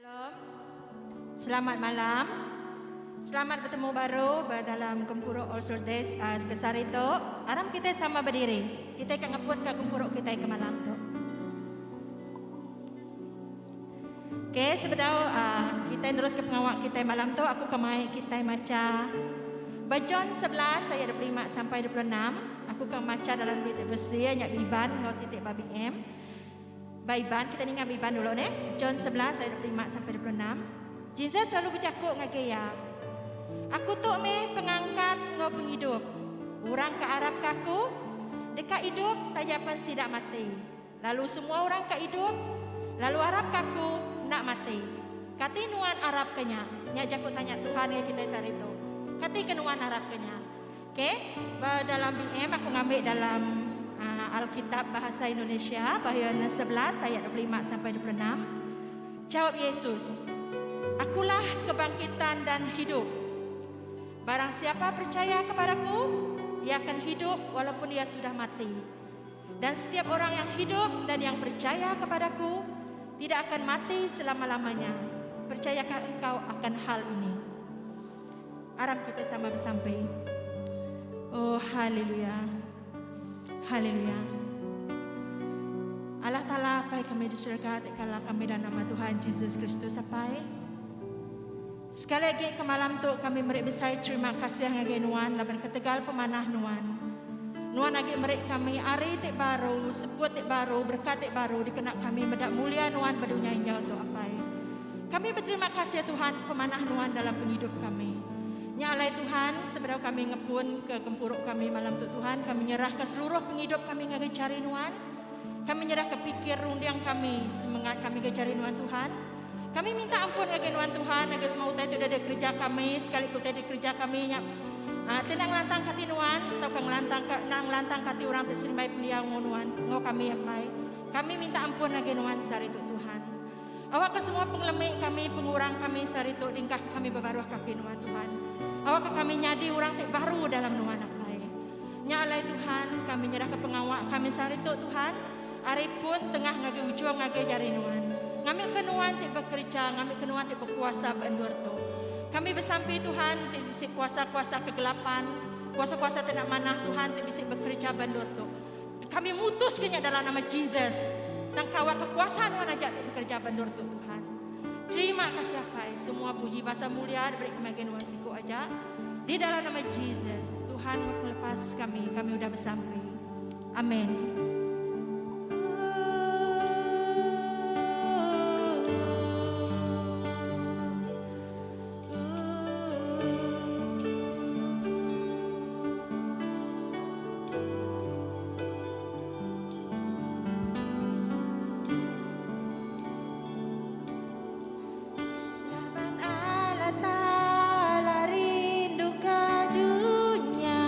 Shalom. Selamat malam. Selamat betemu baru ba dalam gempuru All Soul Days uh, sebesar itu. Aram kita sama berdiri. Kita akan ngepun ke gempuru kita ke malam tu. Okey, sebedau uh, kita terus ke pengawak kita malam tu, aku kemai kita maca ba John 11 ayat 25 sampai 26. Aku akan maca dalam berita bersih nya Iban ngau sitik ba BM. Ba Iban, kita ninga ba Iban dulu neh. John 11 ayat 25 sampai 26. Jesus lalu bejaku ngagai iya, Aku tu meh pengangkat enggau pengidup. Orang ke arapka aku, deka idup taja pen sida mati. Lalu semua orang ke idup lalu arapka aku, enda mati. Kati nuan arapka nya? Nya jaku tanya Tuhan ngagai kitai sehari tu. Kati ke nuan arapka nya? Ok, ba dalam BM aku ngambi dalam Alkitab Bahasa Indonesia ba Yohanes 11 ayat 25 sampai 26. Jawab Yesus, Akulah kebangkitan dan hidup. Barang siapa percaya kepadaku, ia akan hidup walaupun ia sudah mati. Dan setiap orang yang hidup dan yang percaya kepadaku tidak akan mati selama-lamanya. Percayakah engkau akan hal ini? Aram kita sama besampi. Oh haleluya. Haleluya. Allah Taala apai kami di surga ti kala kami dalam nama Tuhan Jesus Kristus apai. Sekali agi ke malam tu kami meri besai terima kasih ngagai nuan laban ketegal pemanah nuan. Nuan agi meri kami ari ti baru, seput ti baru, berkat ti baru dikena kami meda mulia nuan ba dunya injau tu apai. Kami beterima kasih Tuhan ke pemanah nuan dalam pengidup kami. Nya alai Tuhan, sebedau kami ngepun ke gempuru kami malam tu Tuhan, kami nyerahka seluruh pengidup kami ngagai chari nuan. Kami nyerahka pikir runding kami, semengat kami ngagai chari nuan Tuhan. Kami minta ampun ngagai nuan Tuhan ngagai semua utai ti udah dikereja kami, sekali ke utai dikereja kami nya ti enda ngelantangka ati nuan tauka ngelantangka enda ngelantangka ati orang ti serimbai pendiau enggau nuan enggau kami apai. Kami minta ampun ngagai nuan sehari tu Tuhan. Awakka semua pengelemi kami, pengurang kami sehari tu dingkah kami bebaruh kaki Nuan, Tuhan. Awakka kami nyadi orang ti baru dalam Nuan, Apai. Nya alai, Tuhan, kami nyerahka pengawa kami sehari tu, Tuhan, ari pun tengah ngagai ujung ngagai jari Nuan. Ngambika Nuan ti bekereja, ngambika Nuan ti bekuasa ba endur tu. Kami besampi, Tuhan, ti bisi kuasa-kuasa kegelapan, kuasa-kuasa ti enda manah, Tuhan, ti bisi bekereja ba endur tu. Kami mutuska nya dalam nama Jesus. Tang kawa ke kuasa nuan aja ti bekereja ba endur tu Tuhan. Terima kasih Apai, semua puji basa mulia diberi kami ngagai nuan siku aja. Di dalam nama Jesus, Tuhan enggau pengelepas kami, kami udah besampi. Amen. Laban Allah Taala rinduka dunya.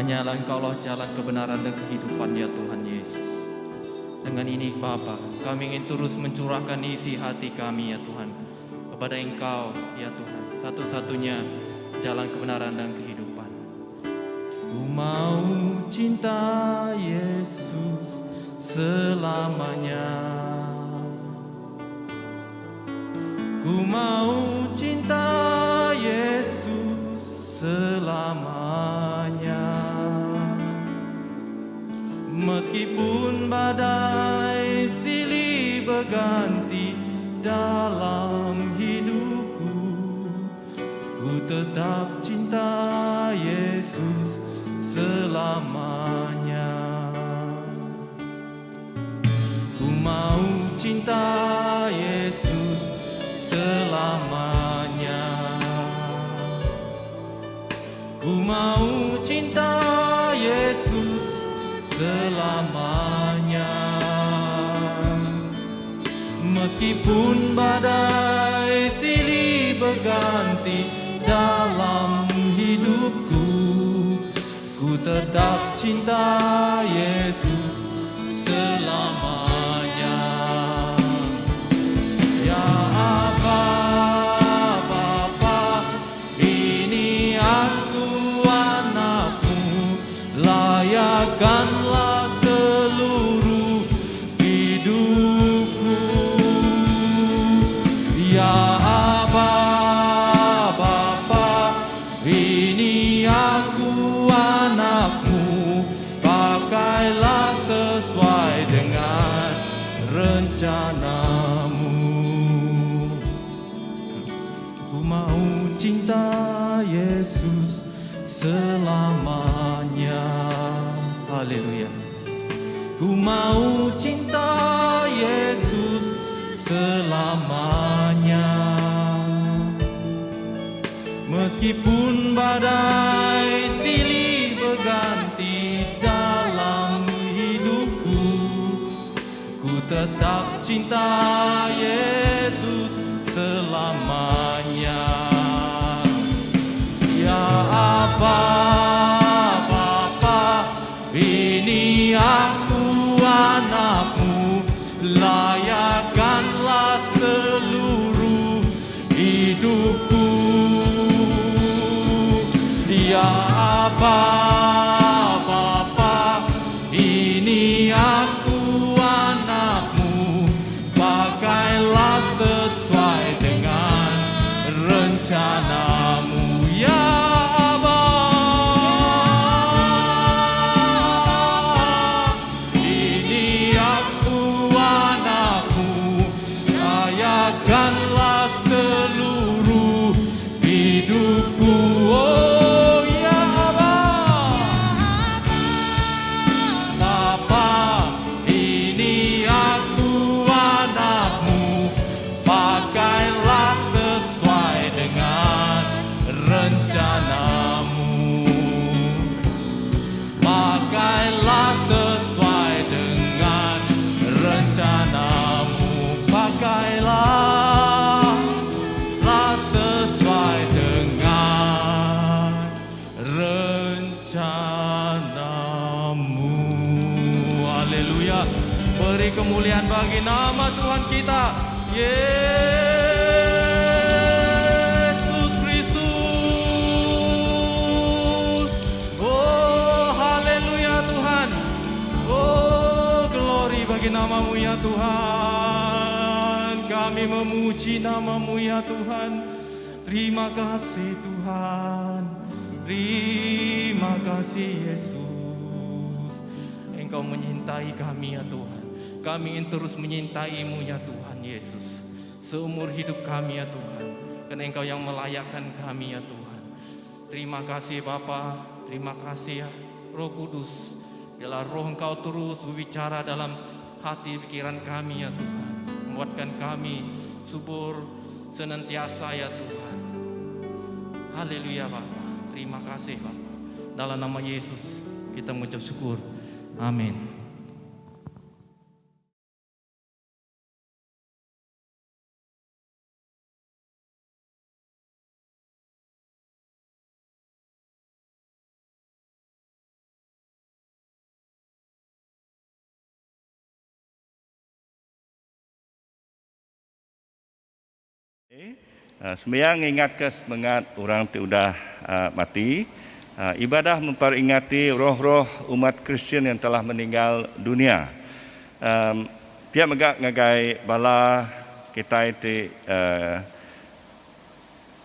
Hanyalah Engkaulah jalan kebenaran dan kehidupan ya Tuhan Yesus. Dengan ini Bapa, kami ingin terus mencurahkan isi hati kami ya Tuhan kepada Engkau ya Tuhan, satu-satunya jalan kebenaran dan kehidupan. Ku mau cinta Yesus selamanya. Ku mau cinta Yesus selamanya. Meskipun badai silih berganti dalam hidupku, ku tetap cinta Yesus selamanya. Ku mau cinta Yesus selamanya. Ku mau cinta Yesus selamanya. Meskipun badai silih berganti dalam hidupku, ku tetap cinta Yesus selamanya. Ya Abba, Bapa, ini aku anakmu, layakkanlah seluruh hidupku. Ya Abba, Bapa, ini aku anakmu, pakailah sesuai dengan rencanamu. Ku mau cinta Yesus selamanya. Haleluya. Ku mau cinta Yesus selamanya. Meskipun badai silih berganti dalam hidupku, ku tetap cinta Yesus selamanya. Ya Abba, Bapa, ini aku anakmu, layakkanlah seluruh hidupku. Ya Abba, Bapa, ini aku anakmu, pakailah sesuai dengan rencanamu. Ya Abba, ini aku anakmu, layakkanlah seluruh hidupku. Oh ya Abba, Bapa, ini aku anakmu, pakailah sesuai dengan rencanamu. Pakailah sesuai dengan rencanamu. Pakailah lah sesuai dengan rencanamu. Haleluya. Beri kemuliaan bagi nama Tuhan kita, Yesus Kristus. Oh, haleluya Tuhan. Oh, glory bagi namamu ya Tuhan. Kami memuji namamu ya Tuhan. Terima kasih Tuhan. Terima kasih Yesus. Engkau menyintai kami ya Tuhan. Kami ingin terus menyintaimu ya Tuhan Yesus. Seumur hidup kami ya Tuhan. Karena Engkau yang melayakkan kami ya Tuhan. Terima kasih Bapa, terima kasih ya Roh Kudus. Biarlah Roh Engkau terus berbicara dalam hati pikiran kami ya Tuhan. Membuatkan kami subur senantiasa ya Tuhan. Haleluya Bapa. Terima kasih Bapa. Dalam nama Yesus kita mengucap syukur. Amin. Sembiang ngingatka semengat orang ti udah mati. Ibadah memperingati roh-roh umat Kristian yang telah meninggal dunia. Pia mega ngagai bala kitai ti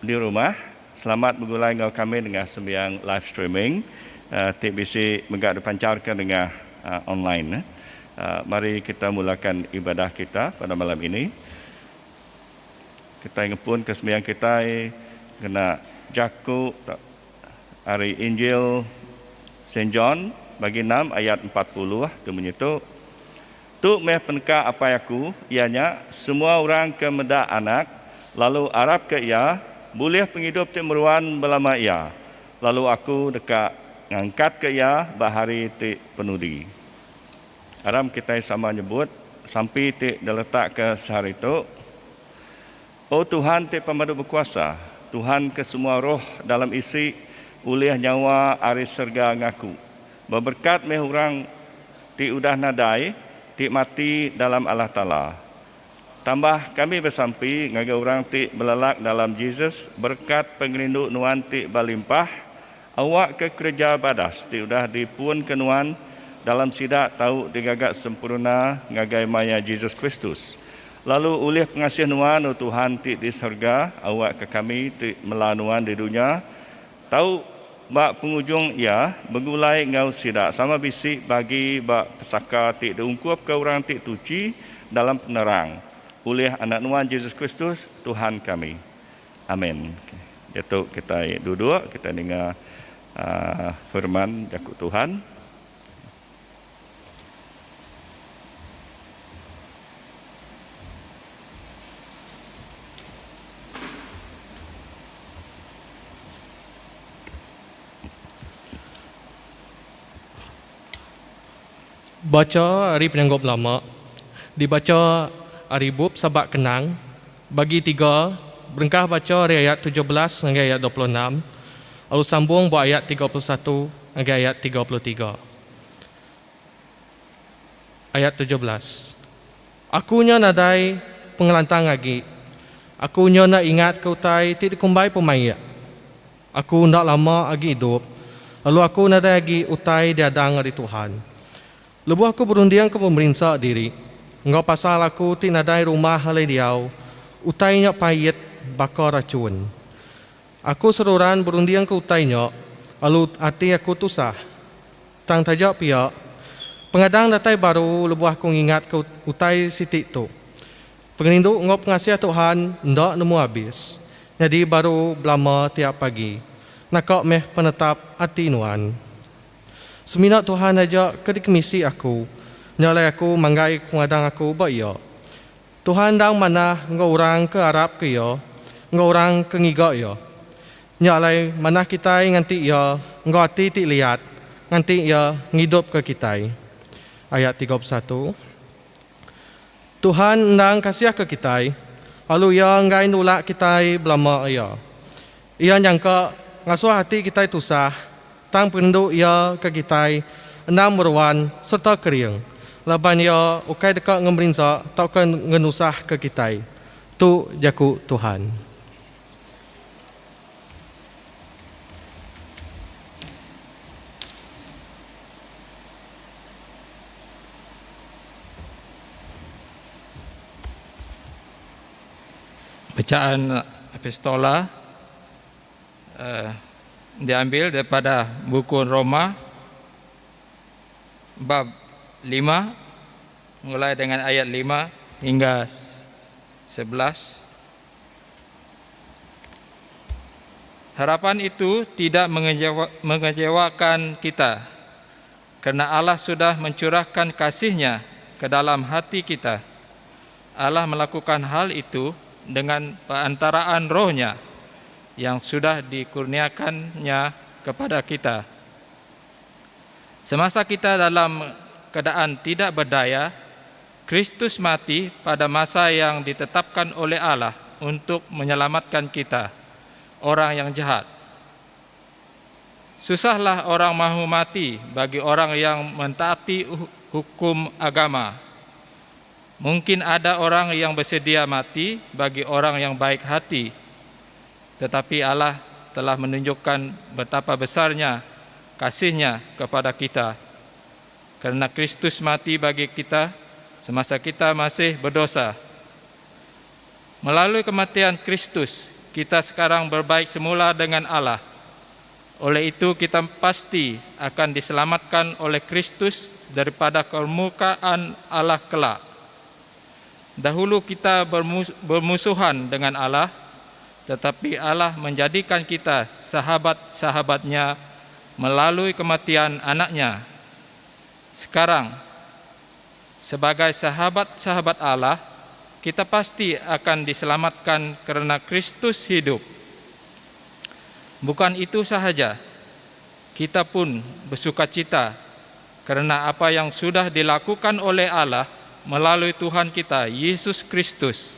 di rumah, selamat begulai enggau kami nengah sembiang live streaming ti bisi mega dipancharka nengah online. Mari kita mulakan ibadah kita pada malam ini. Kitai ngepunka sembiang kitai ngena jaku ari Injil Saint John bagi enam ayat 40 tu munyi tu, Tu meh peneka Apai aku, iya nya, semua orang ke meda Anak lalu arapka iya, bulih pengidup ti meruan belama iya, lalu aku deka ngangkatka iya ba hari ti penudi. Aram kitai sama nyebut sampi ti diletakka seharitu, O Tuhan ti Pemadu Bekuasa, Tuhan ke semua roh dalam isi ulih nyawa ari serega ngaku, Beberekat meh orang ti udah nadai, ti mati dalam Allah Taala. Tambah, kami besampi ngagai orang ti belelak dalam Jesus berekat pengerindu Nuan ti belimpah, awakka kereja badas ti udah dipunka Nuan dalam sida tau digaga sempurna ngagai maya Jesus Kristus. Lalu ulih pengasih Nuan, O Tuhan ti di serega, awakka kami ti mela Nuan di dunya tau ba pengujung iya begulai enggau sida sama bisi bagi ba pesaka ti diungkupka orang ti tuchi dalam penerang, ulih Anak Nuan Jesus Kristus, Tuhan kami. Amin. Diatu kitai duduk, kitai ninga firman jaku Tuhan. Bacha ari Penyanggup Lama dibacha ari bup Sabak Kenang, bagi tiga, berengkah bacha ari ayat 17 ngagai ayat 26, lalu sambung ba ayat 31 ngagai ayat 33. Ayat 17. Aku nya nadai pengelantang agi. Aku nya enda ingatka utai ti dikumbai pemaik. Aku enda lama agi idup, lalu aku nadai agi utai diadang ari Tuhan. Lebuh aku berundingka pemerinsa diri, enggau pasal aku ti nadai rumah alai diau, utai nya pait baka rachun. Aku seruran berundingka utai nya, lalu ati aku tusah. Tang taja pia, pengadang datai baru lebuh aku ngingatka utai siti tu. Pengerindu enggau pengasih Tuhan enda nemu abis, nyadi baru belama tiap pagi. Naka meh penetap ati nuan. Semina Tuhan aja ke dikemisi aku, nya alai aku manggai pengadang aku ba Iya. Tuhan endang manah enggau orang ke arapka Iya, enggau orang ke ngiga Iya. Nya alai manah kitai nganti Iya enggau ati ti liat, nganti Iya ngidupka kitai. Ayat 31. Tuhan endang kasihka kitai, lalu Iya enggai nulak kitai belama iya. Iya nyangka ngasuh ati kitai tusah, tang pengerindu Iya ke kitai endang meruan sereta kering, laban Iya ukai deka ngemerinsa tauka ngenusahka kitai. Tu jaku Tuhan. Bacaan epistola uh, diambil daripada buku Roma bab 5 mulai dengan ayat 5 hingga 11. Harapan itu tidak mengecewakan kita kerana Allah sudah mencurahkan kasihnya ke dalam hati kita. Allah melakukan hal itu dengan perantaraan rohnya yang sudah dikurniakannya kepada kita. Semasa kita dalam keadaan tidak berdaya, Kristus mati pada masa yang ditetapkan oleh Allah untuk menyelamatkan kita, orang yang jahat. Susahlah orang mahu mati bagi orang yang mentaati hukum agama. Mungkin ada orang yang bersedia mati bagi orang yang baik hati, tetapi Allah telah menunjukkan betapa besarnya kasihnya kepada kita. Karena Kristus mati bagi kita semasa kita masih berdosa. Melalui kematian Kristus, kita sekarang berbaik semula dengan Allah. Oleh itu kita pasti akan diselamatkan oleh Kristus daripada kemurkaan Allah kelak. Dahulu kita bermusuhan dengan Allah, tetapi Allah menjadikan kita sahabat-sahabatnya melalui kematian anaknya. Sekarang, sebagai sahabat-sahabat Allah, kita pasti akan diselamatkan kerana Kristus hidup. Bukan itu sahaja, kita pun bersukacita kerana apa yang sudah dilakukan oleh Allah melalui Tuhan kita, Yesus Kristus.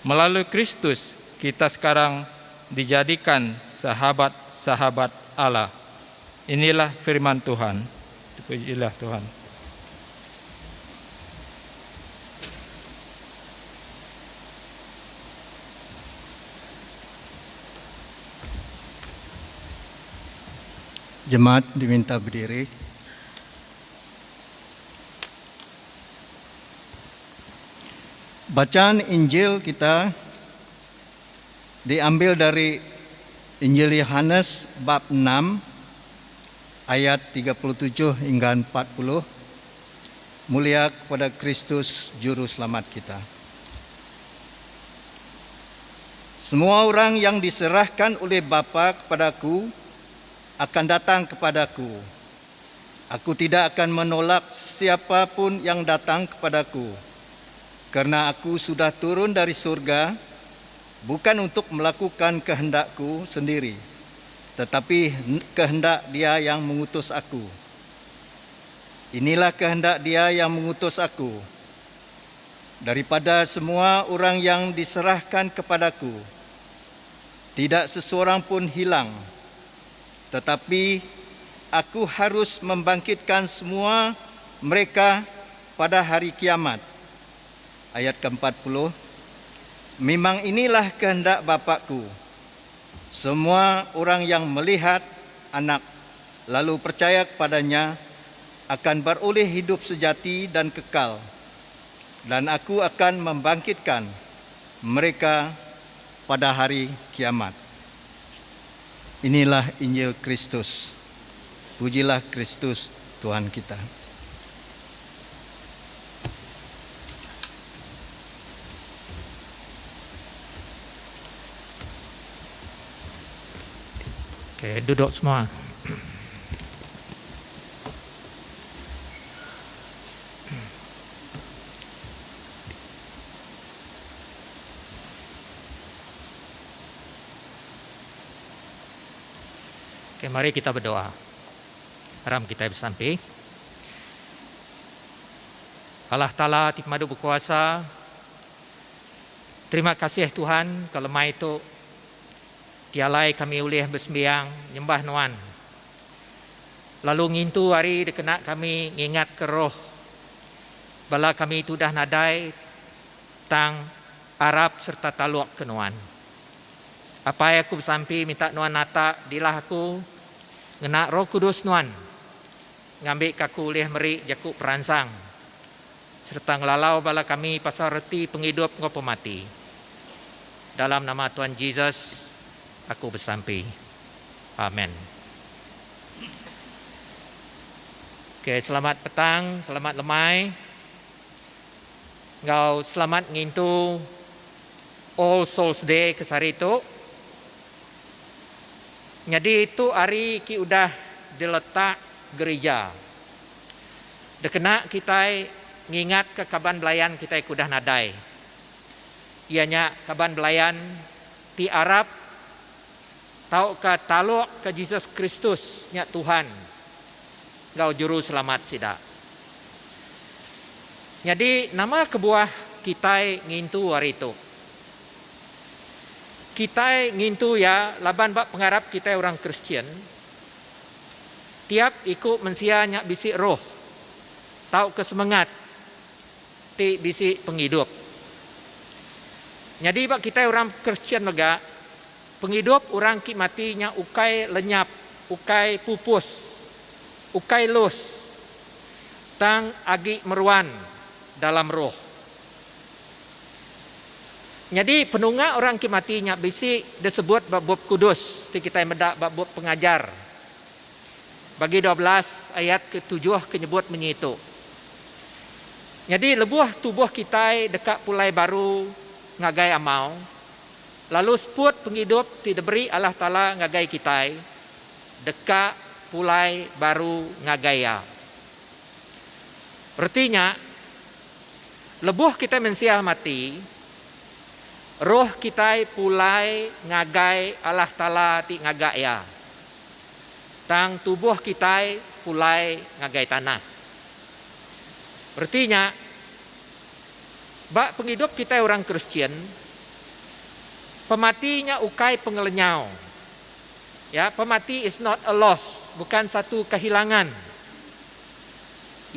Melalui Kristus, kita sekarang dijadikan sahabat-sahabat Allah. Inilah firman Tuhan. Terpujilah Tuhan. Jemaat diminta berdiri. Bacaan Injil kita diambil dari Injil Yohanes bab 6 ayat 37 hingga 40. Mulia kepada Kristus Juru Selamat kita. Semua orang yang diserahkan oleh Bapa kepadaku akan datang kepadaku. Aku tidak akan menolak siapapun yang datang kepadaku. Karena aku sudah turun dari surga bukan untuk melakukan kehendakku sendiri, tetapi kehendak Dia yang mengutus aku. Inilah kehendak Dia yang mengutus aku. Daripada semua orang yang diserahkan kepadaku, tidak seseorang pun hilang, tetapi aku harus membangkitkan semua mereka pada hari kiamat. Ayat ke-40, Memang inilah kehendak Bapakku. Semua orang yang melihat anak lalu percaya kepadanya akan beroleh hidup sejati dan kekal. Dan aku akan membangkitkan mereka pada hari kiamat. Inilah Injil Kristus. Pujilah Kristus Tuhan kita. Okey, duduk semua. Okey, mari kita berdoa. Aram kita besampi. Allah Taala ti pemadu bekuasa, terima kasih Tuhan ke lemai tu ti alai kami ulih besembiang nyembah Nuan. Lalu ngintu hari dikena kami ngingat ke roh bala kami ti udah nadai tang arap serta taluk ke Nuan. Apai aku besampi minta Nuan nata dilah aku ngena Roh Kudus Nuan ngambi ke aku ulih meri jaku peransang sereta ngelalau bala kami pasal reti pengidup enggau pemati. Dalam nama Tuhan Jesus aku besampi. Amen. Okay, selamat petang, selamat lemai. Enggau selamat ngintu All Souls Day ke sehari tu. Nyadi tu hari ki udah diletak gerija. Dikena kitai ngingatka kaban belayan kitai ke udah nadai. Iya nya kaban belayan ti arap tauka taluk ke Jesus Kristus nya Tuhan enggau Juruselamat sida. Nyadi nama kebuah kitai ngintu hari tu? Kitai ngintu iya laban ba pengarap kitai orang Kristian, tiap iku mensia nya bisi roh tauka semengat ti. ti bisi pengidup. Nyadi ba kitai orang Kristian mega, pengidup orang ki mati nya ukai lenyap, ukai pupus, ukai lus, tang agi meruan dalam roh. Nyadi penunga orang ki mati nya bisi disebut ba Bup Kudus ti kitai meda ba Bup Pengajar bagi 12 ayat ke tujuh ke nyebut munyi tu. Nyadi lebuh tubuh kitai deka pulai baru ngagai amau, lalu seput pengidup ti diberi Allah Taala ngagai kitai deka pulai baru ngagai Iya. Reti nya, lebuh kitai mensia mati, roh kitai pulai ngagai Allah Taala ti ngaga iya. Tang tubuh kitai pulai ngagai tanah. Reti nya, ba pengidup kitai orang Kristian, pemati nya ukai pengelenyau. Ya, pemati is not a loss, bukan satu kehilangan.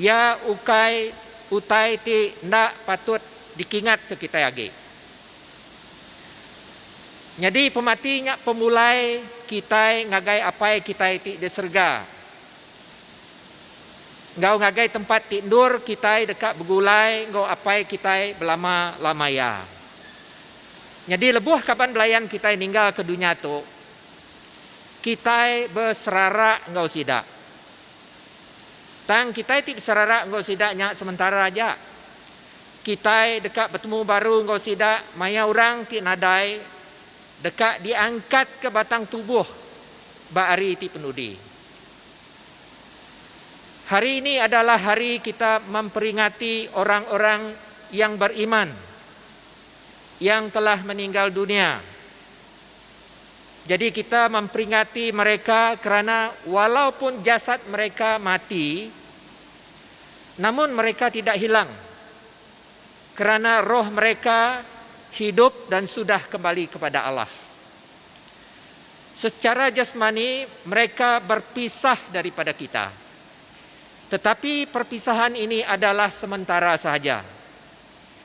Iya ukai utai ti enda patut dikingatka kitai agi. Nyadi pemati nya pemulai kitai ngagai Apai kitai ti di serega enggau ngagai tempat ti endur kitai deka begulai enggau Apai kitai belama-lama iya. Nyadi lebuh kaban belayan kitai ninggalka dunya tu, kitai beserara enggau sida. Tang kitai ti beserara enggau sida nya sementara aja. Kitai deka betemu baru enggau sida maya orang ti nadai deka diangkatka batang tubuh ba hari ti penudi. Hari ini adalah hari kita memperingati orang-orang yang beriman yang telah meninggal dunia. Jadi kita memperingati mereka kerana walaupun jasad mereka mati, namun mereka tidak hilang kerana roh mereka hidup dan sudah kembali kepada Allah. Secara jasmani mereka berpisah daripada kita. Tetapi perpisahan ini adalah sementara sahaja.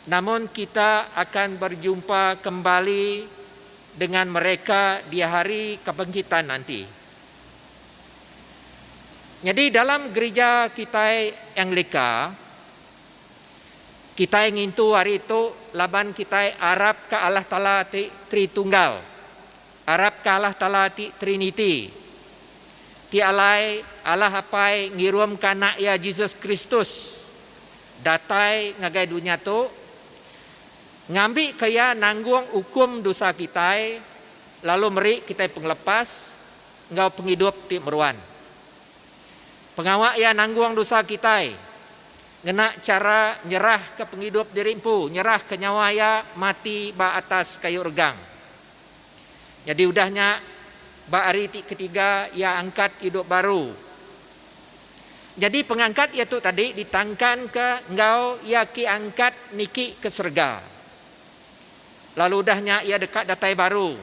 Namun kita akan berjumpa kembali dengan mereka di hari kebangkitan nanti. Nyadi dalam gerija kitai Anglika, kitai ngintu hari tu laban kitai arap ka Allah Taala ti Tritunggal, arap ka Allah Taala ti Triniti, ti alai Allah Apai ngirum ka Anak Iya Jesus Kristus datai ngagai dunya tu ngambi ka Iya nanggung ukum dosa kitai lalu meri kitai pengelepas enggau pengidup ti meruan. Pengawa iya nanggung dosa kitai ngena chara nyerahka pengidup diri empu, nyerahka nyawa iya mati ba atas kayu regang. Nyadi udah nya, ba hari ti ketiga iya angkat idup baru. Nyadi pengangkat iya tu tadi ditangkanka enggau iya ke angkat niki ke serega. Lalu udah nya iya deka datai baru,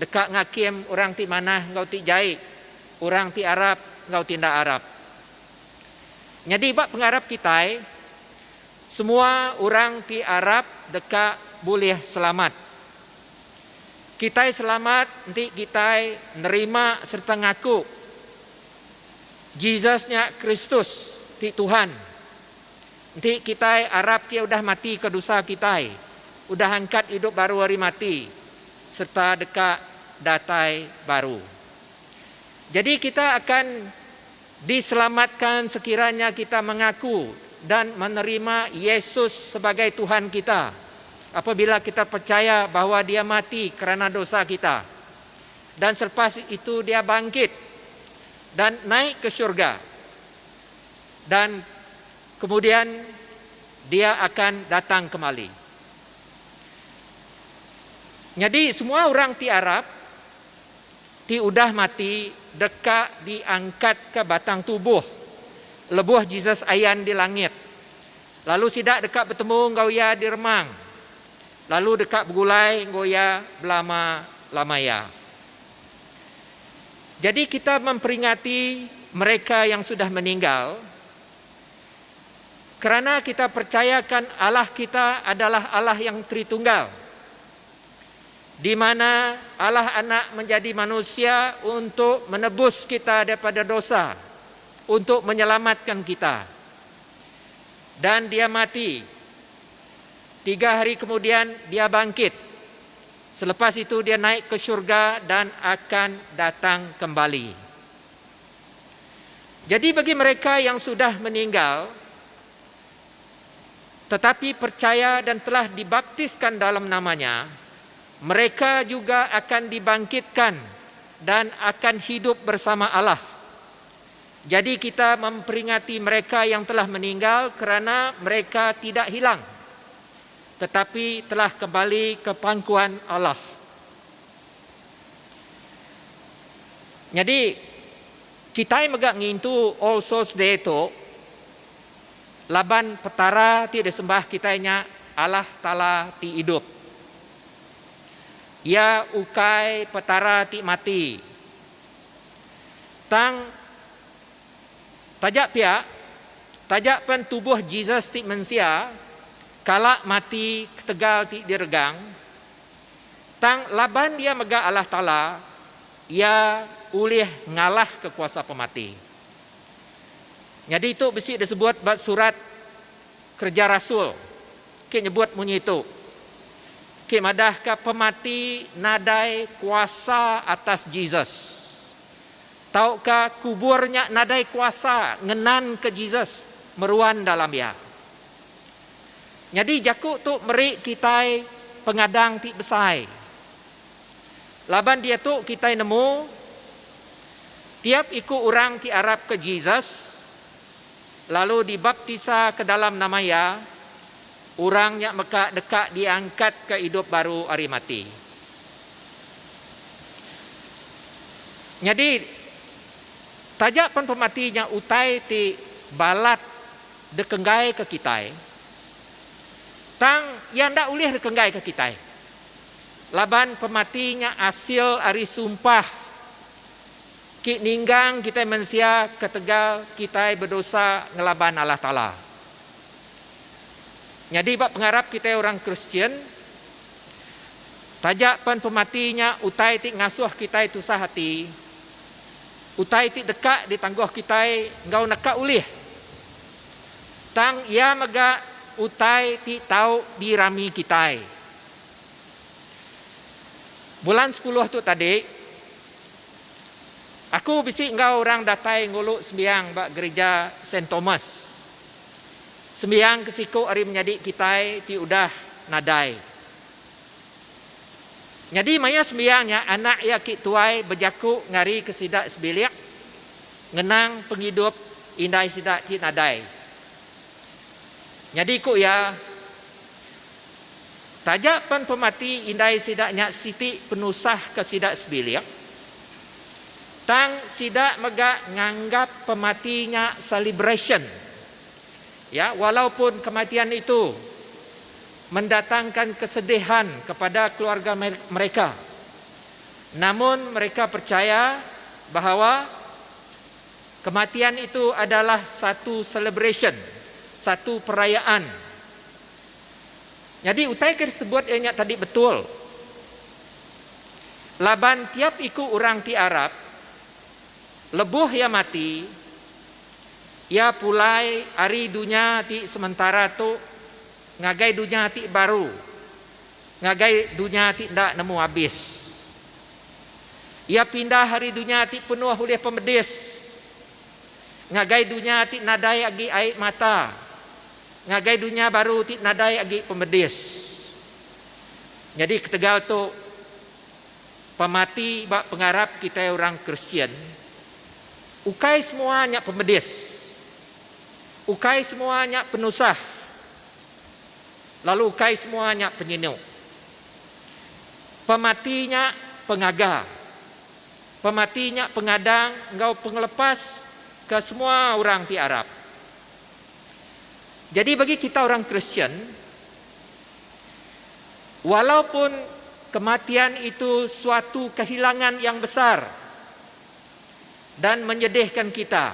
deka ngakim orang ti manah enggau ti jai, orang ti arap enggau ti enda arap. Nyadi ba pengarap kitai, semua orang ti arap deka bulih selamat. Kitai selamat enti kitai nerima sereta ngaku Jesus nya Kristus ti Tuhan. Enti kitai arap ke udah mati ke dosa kitai, udah angkat idup baru ari mati, sereta deka datai baru. Jadi kita akan diselamatkan sekiranya kita mengaku dan menerima Yesus sebagai Tuhan kita, apabila kita percaya bahawa Dia mati kerana dosa kita, dan selepas itu Dia bangkit dan naik ke syurga. Dan kemudian dia akan datang kemali. Nyadi semua orang ti arap ti udah mati deka diangkatka batang tubuh lebuh Jesus ayan di langit, lalu sida deka betemu enggau iya di remang, lalu deka begulai enggau iya belama-lama iya. Jadi kita memperingati mereka yang sudah meninggal. Kerana kita percayakan Allah kita adalah Allah yang Tritunggal, di mana Allah Anak menjadi manusia untuk menebus kita daripada dosa, untuk menyelamatkan kita. Dan dia mati. 3 hari kemudian dia bangkit. Selepas itu dia naik ke syurga dan akan datang kembali. Jadi bagi mereka yang sudah meninggal, tetapi percaya dan telah dibaptiskan dalam namanya, mereka juga akan dibangkitkan dan akan hidup bersama Allah. Jadi kita memperingati mereka yang telah meninggal kerana mereka tidak hilang, tetapi telah kembali ke pangkuan Allah. Jadi kita mega ngintu All Souls Day tu laban petara ti disembah kitai nya Allah Taala ti idup. Iya ukai petara ti mati. Tang taja pia, taja pen tubuh Jesus ti mensia kala mati ketegal ti diregang, tang laban iya mega Allah Taala, iya ulih ngalahka kuasa pemati. Nyadi tu bisi disebut ba surat Kereja Rasul ke nyebut munyi tu, ke madahka pemati nadai kuasa atas Jesus, tauka kubur nya nadai kuasa ngenanka Jesus meruan dalam iya. Nyadi jaku tu meri kitai pengadang ti besai. Laban diatu kitai nemu, tiap iku orang ti arapka Jesus lalu dibaptisa ke dalam nama iya, orang nya mega deka diangkatka idup baru ari mati. Nyadi, taja pen pemati nya utai ti balat dikenggaika kitai, tang iya enda ulih dikenggaika kitai. Laban pemati nya asil ari sumpah ki ninggang kitai mensia ketegal kitai bedosa ngelaban Allah Taala. Nyadi ba pengarap kitai orang Kristian, taja pen pemati nya utai ti ngasuh kitai tusah ati, utai ti deka ditangguh kitai enggau neka ulih, tang iya mega utai ti tau dirami kitai. Bulan sepuluh tu tadi, aku bisi enggau orang datai ngulu sembiang ba Gerija Saint Thomas. Sembiang ke siku ari menyadi kitai ti udah nadai. Nyadi maya sembiang nya anak iya ki tuai bejaku ngarika sida sebilik ngenang pengidup indai sida ti nadai. Nyadi ku iya, Taja pen pemati indai sida nya siti penusah ke sida sebilik, tang sida mega nganggap pemati nya celebration. Ya, walaupun kematian itu mendatangkan kesedihan kepada keluarga mereka, namun mereka percaya bahawa kematian itu adalah satu celebration, satu perayaan. Nyadi utai ke disebut iya nya tadi betul. Laban tiap iku orang ti arap, lebuh iya mati, iya pulai ari dunya ti sementara tu ngagai dunya ti baru, ngagai dunya ti enda nemu abis. Iya pindah ari dunya ti penuh ulih pemedis ngagai dunya ti nadai agi ai mata. Ngagai dunya baru ti nadai agi pemedis. Nyadi ketegal tu, pemati ba pengarap kitai orang Kristian ukai semua nya pemedis, ukai semua nya penusah, lalu ukai semua nya penyinu. Pemati nya pengaga. Pemati nya pengadang enggau pengelepas ke semua orang ti arap. Jadi bagi kita orang Kristian, walaupun kematian itu suatu kehilangan yang besar dan menyedihkan kita.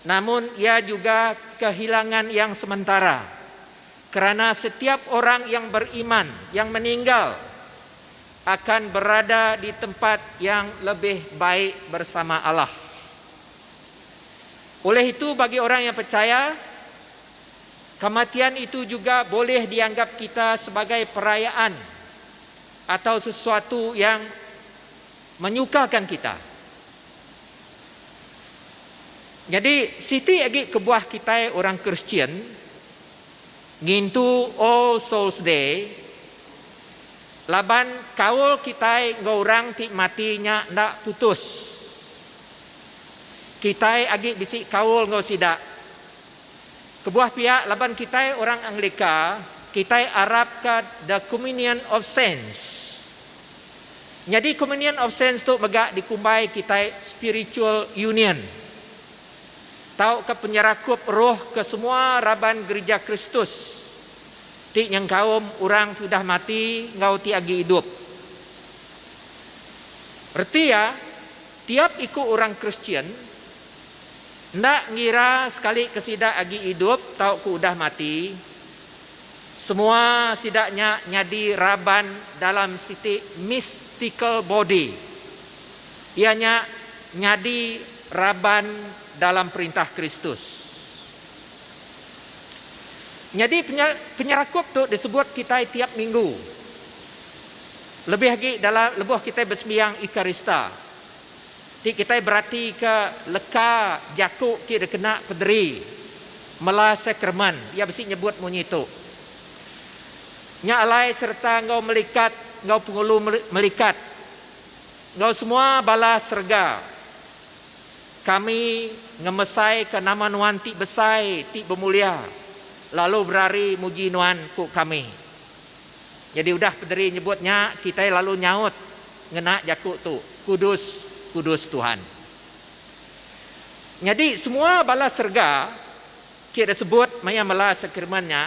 Namun ia juga kehilangan yang sementara. Kerana setiap orang yang beriman yang meninggal akan berada di tempat yang lebih baik bersama Allah. Oleh itu bagi orang yang percaya, kematian itu juga boleh dianggap kita sebagai perayaan atau sesuatu yang menyukakan kita. Jadi siti agi kebuah kitai orang Kristian ngintu All Souls Day laban kaul kitai enggau orang ti mati nya enda putus. Kitai agi bisi kaul enggau sida. Kebuah pia laban kitai orang Anglika kitai arapka the communion of saints. Nyadi Communion of Saints tu mega dikumbai kitai Spiritual Union tauka penyerakup roh ke semua raban Gerija Kristus ti nyengkaum orang ti udah mati enggau ti agi idup. Reti iya, tiap iku orang Kristian, enda ngira sekali ke sida agi idup tauka udah mati, Semua sida nya nyadi raban dalam siti mystical body, iya nya nyadi raban dalam Perintah Kristus. Nyadi penyerakup tu disebut kitai tiap minggu, lebih agi dalam lebuh kitai besembiang Eucharista, ti kitai beratika leka jaku ti dikena pederi mela sakramen, iya bisi nyebut munyi tu, Nya alai sereta enggau melikat enggau pengulu melikat enggau semua bala serega, kami ngemesaika nama Nuan ti besai ti bemulia, lalu berari muji Nuan, ku kami. Nyadi udah pederi nyebut nya, kitai lalu nyaut ngena jaku tu, Kudus, kudus Tuhan. Nyadi semua bala serega ke disebut maya mela sakramen nya,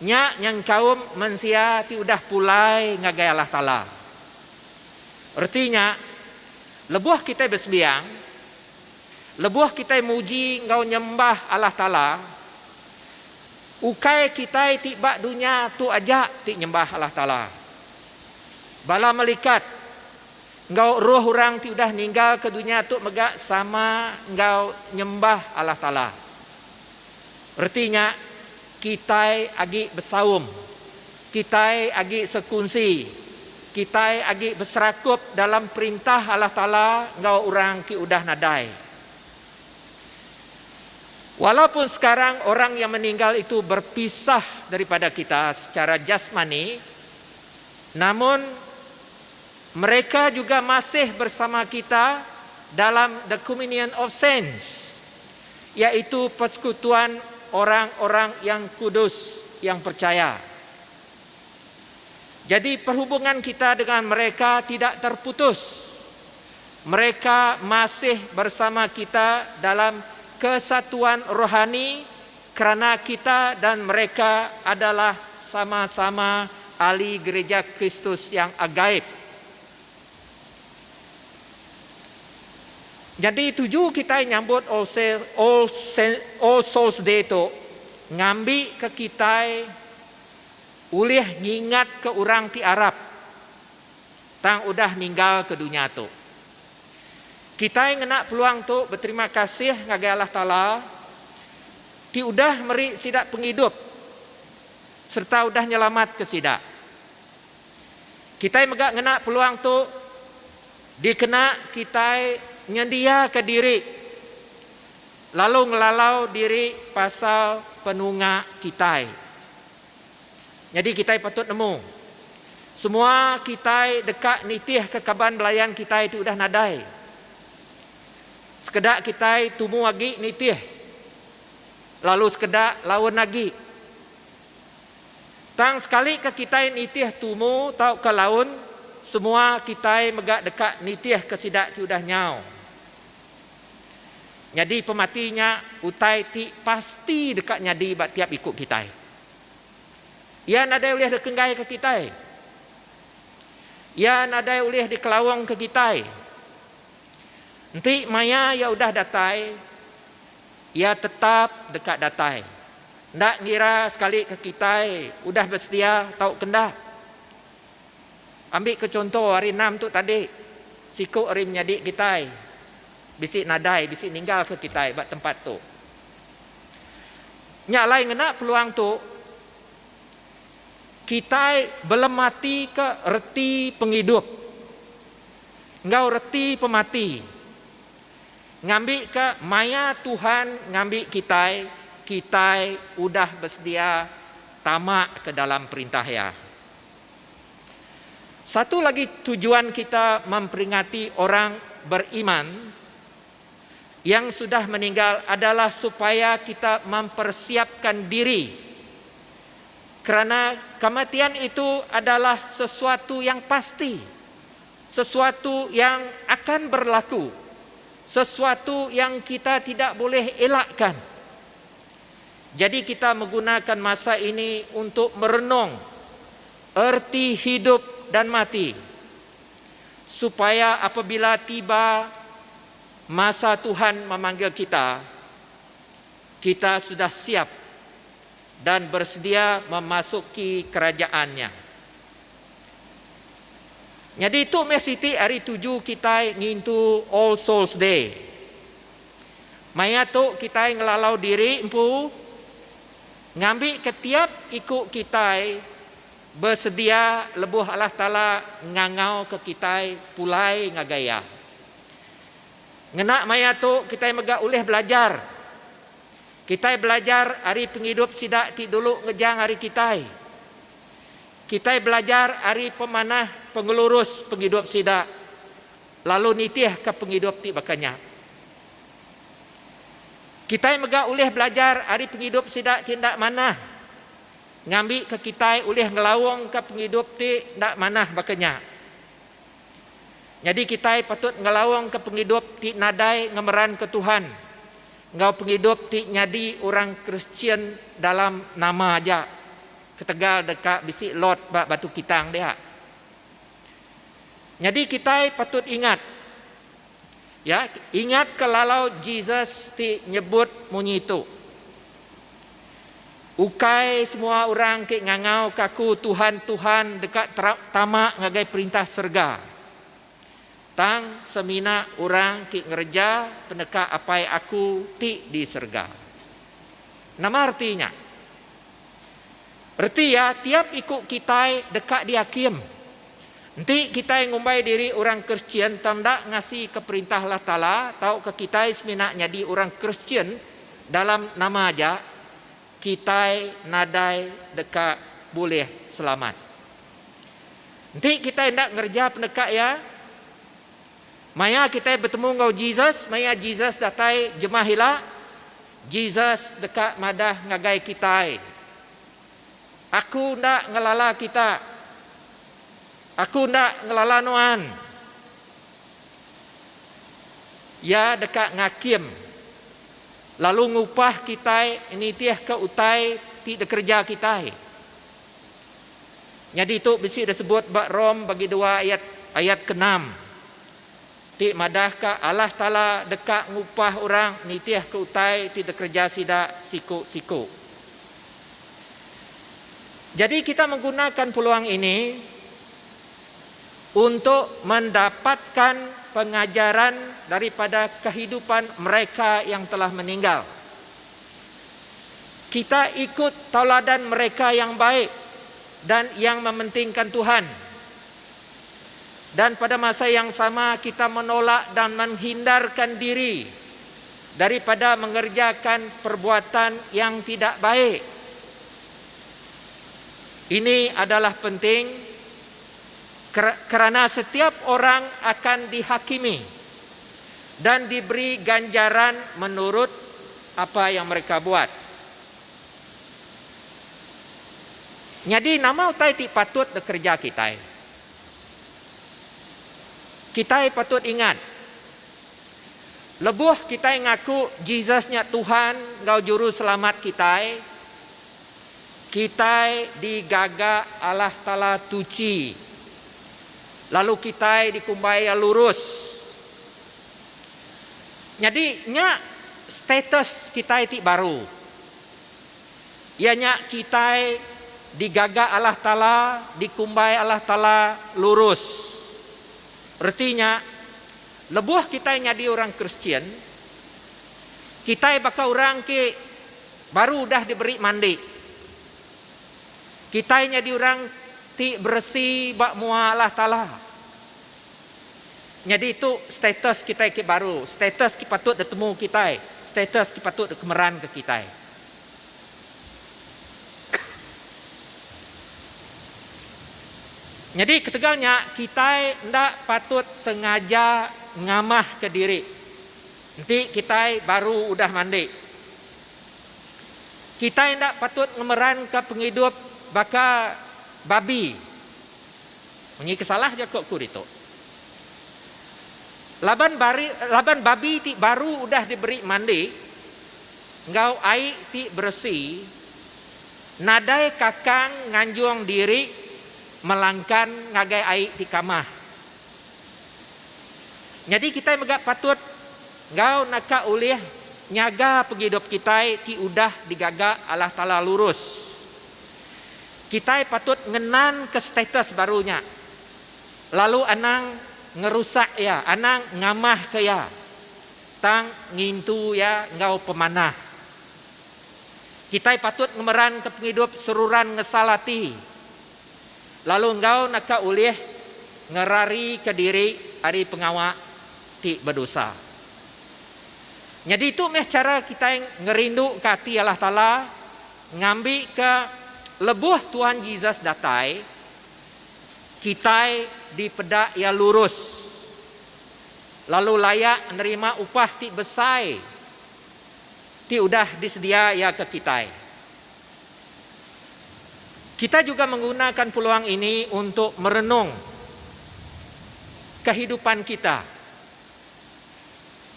nya nyengkaum mensia ti udah pulai ngagai Allah Taala. Reti nya, lebuh kitai besembiang, lebuh kitai muji enggau nyembah Allah Taala, ukai kitai ti ba dunya tu aja ti nyembah Allah Taala. Bala melikat Enggau roh orang ti udah ninggalka dunya tu mega sama enggau nyembah Allah Taala. Reti nya, kitai agi besaum, kitai agi sekunsi, kitai agi beserakup dalam perintah Allah Taala enggau orang ti udah nadai. Walaupun sekarang orang yang meninggal itu berpisah daripada kita secara jasmani, namun Mereka juga masih bersama kita dalam the communion of saints, iaitu persekutuan orang-orang yang kudus yang percaya. Jadi perhubungan kita dengan mereka tidak terputus. Mereka masih bersama kita dalam kesatuan rohani kerana kita dan mereka adalah sama-sama ahli Gereja Kristus yang agaib. Nyadi tuju kitai nyambut All All All Souls Day tu ngambika kitai ulih ngingatka orang ti arap tang udah ninggalka dunya tu. Kitai ngena peluang tu beterima kasih ngagai Allah Taala ti udah meri sida pengidup sereta udah nyelamatka sida. Kitai mega ngena peluang tu dikena kitai nyendiaka diri lalu ngelalau diri pasal penunga kitai. Nyadi kitai patut nemu, semua kitai deka nitihka kaban belayan kitai ti udah nadai. Sekeda kitai tumu agi nitih, lalu sekeda laun agi. Tang sekalika kitai nitih tumu tauka laun, semua kitai mega deka nitihka sida ti udah nyau. Nyadi pemati nya utai ti pasti deka nyadi ba tiap iku kitai. Iya nadai ulih dikenggaika kitai. Iya nadai ulih dikelaungka kitai. Enti maya iya udah datai. Iya tetap deka datai. Enda ngira sekali ke kitai udah besedia tauka enda. Ambika chunto hari enam tu tadi, siku ari menyadi kitai bisi nadai bisi ninggalka kitai ba tempat tu. Nya alai ngena peluang tu, kitai belematika reti pengidup enggau reti pemati ngambika maya Tuhan ngambi kitai, kitai udah besedia tama ke dalam Perintah Iya. Satu lagi tujuan kita memperingati orang beriman yang sudah meninggal adalah supaya kita mempersiapkan diri kerana kematian itu adalah sesuatu yang pasti, sesuatu yang akan berlaku, sesuatu yang kita tidak boleh elakkan. Jadi kita menggunakan masa ini untuk merenung erti hidup dan mati supaya apabila tiba masa Tuhan memanggil kita, kita sudah siap dan bersedia memasuki kerajaannya. Nyadi tu meh siti ari tuju kitai ngintu All Souls Day. Maya tu kitai ngelalau diri empu ngambika tiap iku kitai besedia lebuh Allah Taala ngangauka kitai pulai ngagai Iya. Ngena maya tu kitai mega ulih belajar. Kitai belajar ari pengidup sida ti dulu ngejang ari kitai. Kitai belajar ari pemanah pengelurus pengidup sida lalu nitihka pengidup ti baka nya. Kitai mega ulih belajar ari pengidup sida ti enda manah ngambika kitai ulih ngelaungka pengidup ti enda manah baka nya. Nyadi kitai patut ngelaungka pengidup ti nadai ngemeranka Tuhan enggau pengidup ti nyadi orang Kristian dalam nama aja ketegal deka bisi lot ba Batu Kitang dia. Nyadi kitai patut ingat, ya, ingatka lalau Jesus ti nyebut munyi tu, Ukai semua orang ke ngangauka aku Tuhan, Tuhan deka tama ngagai Perintah serega. Tang semina orang ke ngereja peneka Apai aku ti di serega. Nama reti nya? Reti iya, tiap iku kitai deka diakim. Enti kitai ngumbai diri orang Kristian tang enda ngasika Perintah Allah Taala tauka kitai semina nyadi orang Kristian dalam nama aja, kitai nadai deka bulih selamat. Enti kitai enda ngereja peneka Iya, maya kitai betemu enggau Jesus, maya Jesus datai jemah ila, Jesus deka madah ngagai kitai, Aku enda ngelala kita. Aku enda ngelala nuan. Iya deka ngakim lalu ngupah kitai nitihka utai ti dikereja kitai. Nyadi tu bisi disebut ba Rom bagi dua ayat ayat keenam ti madahka Allah Taala deka ngupah orang nitihka utai ti dikereja sida siku-siku. Jadi kita menggunakan peluang ini untuk mendapatkan pengajaran daripada kehidupan mereka yang telah meninggal. Kita ikut tauladan mereka yang baik dan yang mementingkan Tuhan. Dan pada masa yang sama kita menolak dan menghindarkan diri daripada mengerjakan perbuatan yang tidak baik. Ini adalah penting kerana setiap orang akan dihakimi dan diberi ganjaran menurut apa yang mereka buat. Nyadi nama utai ti patut dikereja kitai? Kitai patut ingat, lebuh kitai ngaku Jesus nya Tuhan enggau Juruselamat kitai, kitai digaga Allah Taala tuchi, lalu kitai dikumbai Iya lurus. Nyadi nya. status kitai ti baru. Iya nya kitai digaga Allah Taala, dikumbai Allah Taala lurus. Reti nya, lebuh kitai nyadi orang Kristian, kitai baka orang ke baru udah diberi mandi. Kitai nyadi orang ti beresi ba mua Allah Taala. Nyadi tu status kitai ke baru, status ke patut ditemu kitai, status ke patut dikemeranka kitai. Nyadi ketegal nya kitai enda patut sengaja ngamahka diri enti kitai baru udah mandi. Kitai enda patut ngemeranka pengidup baka babi. Munyi ke salah jaku aku ditu. Laban bari laban babi ti baru udah diberi mandi enggau ai ti beresi nadai kakang nganjung diri melangkan ngagai ai ti kamah. Nyadi kitai mega patut enggau naka ulih nyaga pengidup kitai ti udah digaga Allah Taala lurus. Kitai patut ngenanka status baru nya lalu anang ngerusak iya, anang ngamahka iya, tang ngintu iya enggau pemanah. Kitai patut ngemeranka pengidup seruran ngesal ati lalu enggau naka ulih ngerarika diri ari pengawa ti bedosa. Nyadi tu meh chara kitai ngerinduka ati Allah Taala Ngambika lebuh Tuan Jesus datai, kitai dipeda iya lurus, lalu layak nerima upah ti besai ti udah disedia iya ke kitai. Kita juga menggunakan peluang ini untuk merenung kehidupan kita,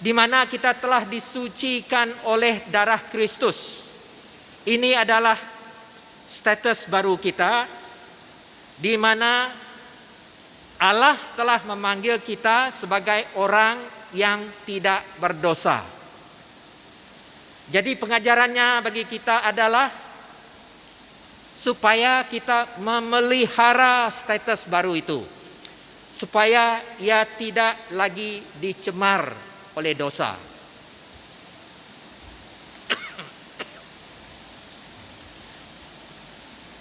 di mana kita telah disucikan oleh darah Kristus. Ini adalah status baru kita di mana Allah telah memanggil kita sebagai orang yang tidak berdosa. Jadi pengajarannya bagi kita adalah supaya kita memelihara status baru itu supaya iya tidak lagi dicemar oleh dosa.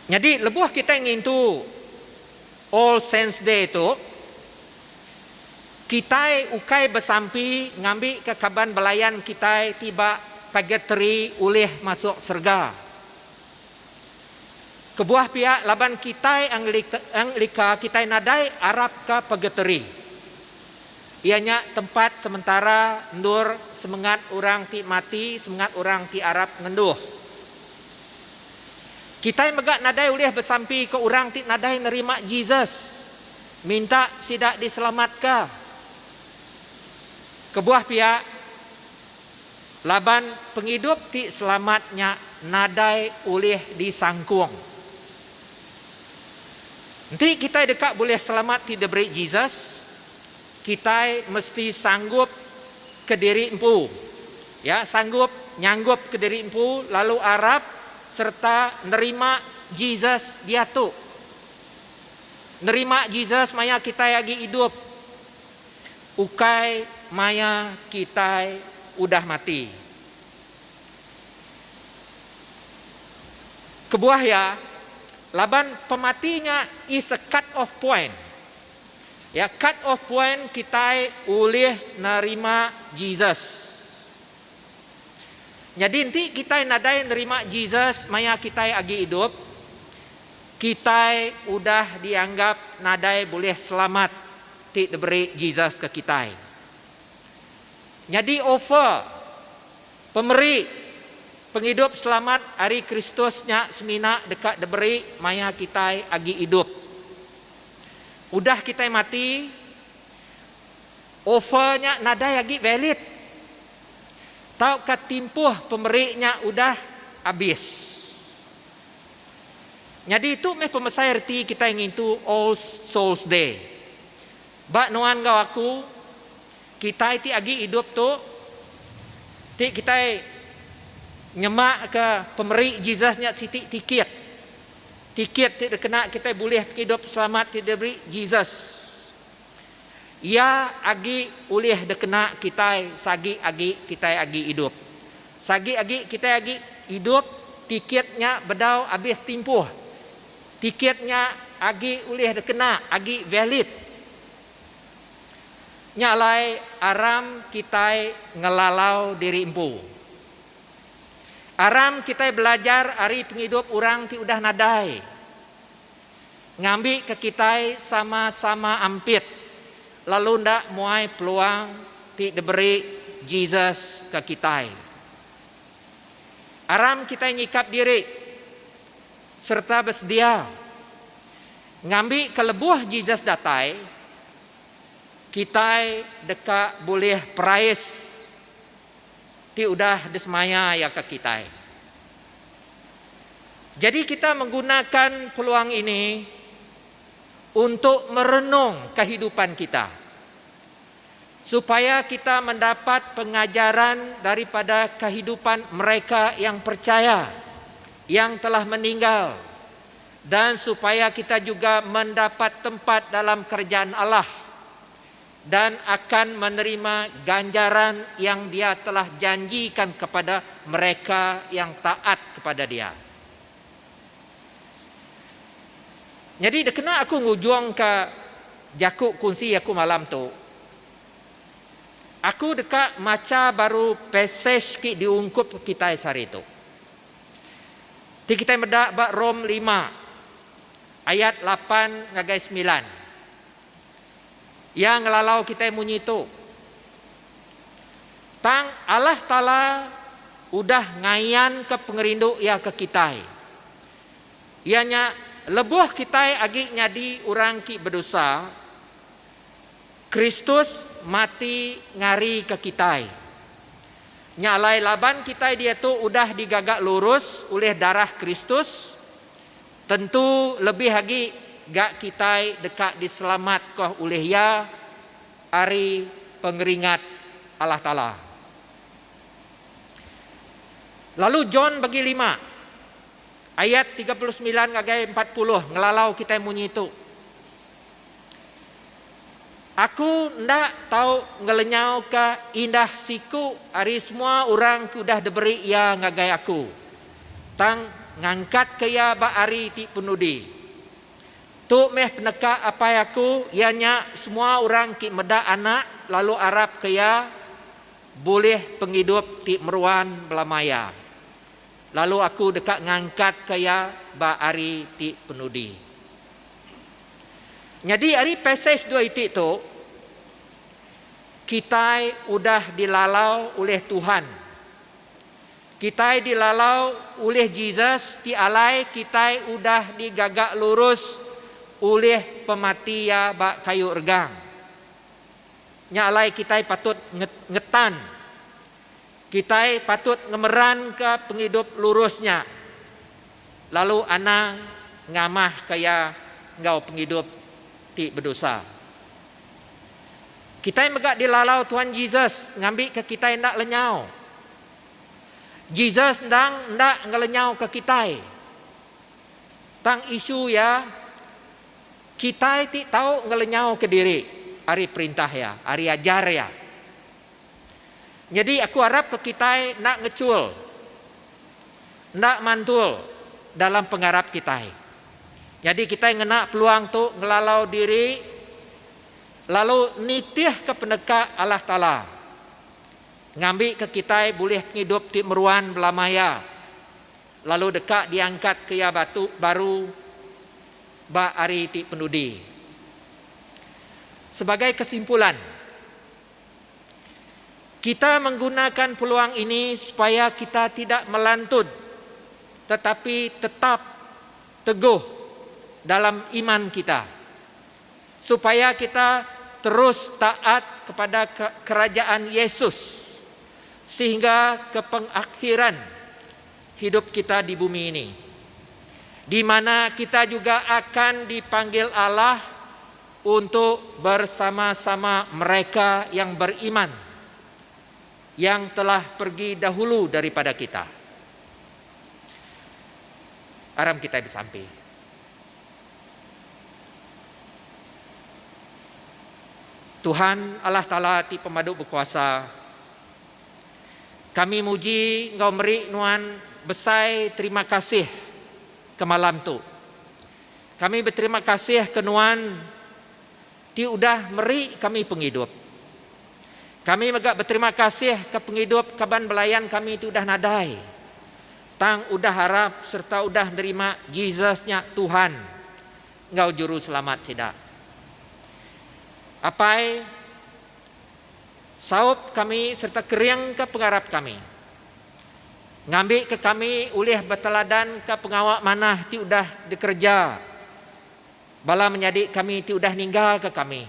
Nyadi lebuh kitai ngintu All Saints Day tu, kitai ukai besampi ngambika kaban belayan kitai ti ba purgatory ulih masuk serega. Kebuah pia laban kitai Anglika kitai nadai arapka purgatory. Iya nya tempat sementara endur semengat orang ti mati semengat orang ti arap ngenduh. Kitai mega nadai ulih besampi ke orang ti nadai nerima Jesus minta sida diselamatka. Kebuah pia Laban pengidup ti selamat nya nadai ulih disangkung. Enti kitai deka bulih selamat ti diberi Jesus, kitai mesti sanggup kediri empu. Ya, sanggup nyanggup kediri empu lalu arap sereta nerima Jesus diatu. Nerima Jesus maya kitai agi idup. Ukai maya kitai udah mati. Kebuah iya, laban pemati nya is a cut off point. Ya, cut off point kitai ulih nerima Jesus. Nyadi enti kitai nadai nerima Jesus maya kitai agi idup, kitai udah dianggap nadai bulih selamat ti diberi Jesus ke kitai. Nyadi offer pemeri pengidup selamat ari Kristus nya semina deka diberi maya kitai agi idup. Udah kitai mati, offer nya nadai agi valid tauka timpuh pemeri nya udah abis. Nyadi tu meh pemesai reti kitai ngintu All Souls Day. Ba nuan enggau aku, kitai ti agi idup tu, Ti kitai nyema ke pemeri Jesus nya siti tiket. Tiket ti dikena kitai bulih pengidup selamat ti diberi Jesus. Iya agi ulih dikena kitai sagi agi kitai agi idup. Sagi agi kitai agi idup, tiket nya bedau abis timpuh. Tiket nya agi ulih dikena, agi valid. Nya alai aram kitai ngelalau diri empu. Aram kitai belajar ari pengidup orang ti udah nadai. Ngambika kitai sama-sama ampit lalu enda muai peluang ti diberi Jesus ke kitai. Aram kitai nyikap diri sereta besedia ngambika lebuh Jesus datai, kitai deka bulih perais ti udah disemaya Iya ke kitai. Jadi kita menggunakan peluang ini untuk merenung kehidupan kita supaya kita mendapat pengajaran daripada kehidupan mereka yang percaya yang telah meninggal dan supaya kita juga mendapat tempat dalam kerajaan Allah dan akan menerima ganjaran yang Dia telah janjikan kepada mereka yang taat kepada Dia. Nyadi dikena aku ngujungka jaku kunsi aku malam tu, aku deka macha baru passage ti diungkup kitai sehari tu. Ti kitai meda ba Rom lima ayat lapan ngagai semilan. Iya ngelalau kitai munyi tu, Tang Allah Taala udah ngayanka pengerindu Iya ke kitai, iya nya lebuh kitai agi nyadi orang ti bedosa, Kristus mati ngarika kitai. Nya alai laban kitai diatu udah digaga lurus ulih darah Kristus, Tentu lebih agi ga kitai deka diselamatka ulih Iya ari pengeringat Allah Taala. Lalu John bagi lima, ayat 39 ngagai 40 ngelalau kitai munyi tu, Aku enda tau ngelenyauka indah siku ari semua orang ke udah diberi Iya ngagai aku, tang ngangkatka iya ba hari ti penudi. Tu meh peneka Apai aku, iya nya semua orang ti meda Anak lalu arapka Iya, bulih pengidup ti meruan belama iya. Lalu aku deka ngangkatka iya ba hari ti penudi. Nyadi ari pasej dua iti tu, kitai udah dilalau ulih Tuhan. Kitai dilalau ulih Jesus ti alai kitai udah digaga lurus ulih pemati iya ba kayu regang. Nya alai kitai patut ngetan. Kitai patut ngemeranka pengidup lurus nya lalu anang ngamahka iya enggau pengidup ti bedosa. Kitai mega dilalau Tuhan Jesus ngambika kitai enda lenyau. Jesus endang enda ngelenyauka kitai. Tang isu iya, kitai ti tau ngelenyauka diri ari perintah iya, ari ajar iya. Nyadi aku arapka kitai enda ngechul, enda mantul dalam pengarap kitai. Nyadi kitai ngena peluang tu ngelalau diri lalu nitihka peneka Allah Taala ngambika kitai bulih pengidup ti meruan belama iya lalu deka diangkatka iya batu baru ba hari ti penudi. Sebagai kesimpulan, Kita menggunakan peluang ini supaya kita tidak melantun tetapi tetap teguh dalam iman kita. Supaya kita terus taat kepada kerajaan Yesus sehingga ke pengakhiran hidup kita di bumi ini. Di mana kita juga akan dipanggil Allah untuk bersama-sama mereka yang beriman. yang telah pergi dahulu daripada kita. Aram kitai besampi. Tuhan Allah Taala ti Pemadu Bekuasa, kami muji enggau meri Nuan besai terima kasih ke malam tu. Kami beterima kasih ke Nuan ti udah meri kami pengidup. Kami mega beterima kasih ke pengidup kaban belayan kami ti udah nadai tang udah arap sereta udah nerima Jesus nya Tuhan enggau Juruselamat sida. Apai, saup kami sereta keringka pengarap kami. Ngambika kami ulih beteladanka pengawa manah ti udah dikereja bala menyadi kami ti udah ninggalka kami.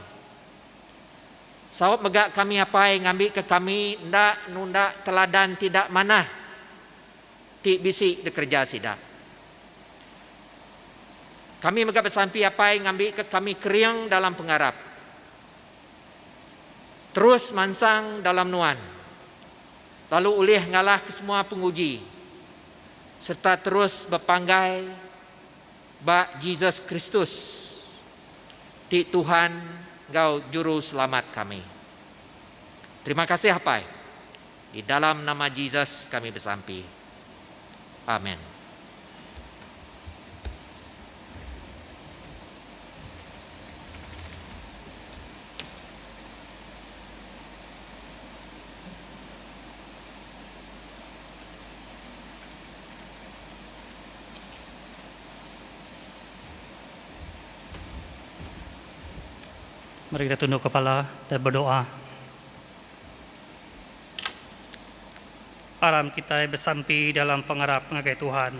Saup mega kami apai ngambika kami enda nunda teladan ti enda manah ti bisi dikereja sida. Kami mega besampi apai ngambika kami kering dalam pengarap. Terus mansang dalam nuan lalu ulih ngalahka semua penguji sereta terus bepanggai ba Jesus Kristus ti Tuhan enggau Juruselamat kami. Terima kasih Apai. Di dalam nama Jesus kami besampi. Amen. Mari kita tunduk kepala dan berdoa. Aram kitai besampi dalam pengarap ngagai Tuhan.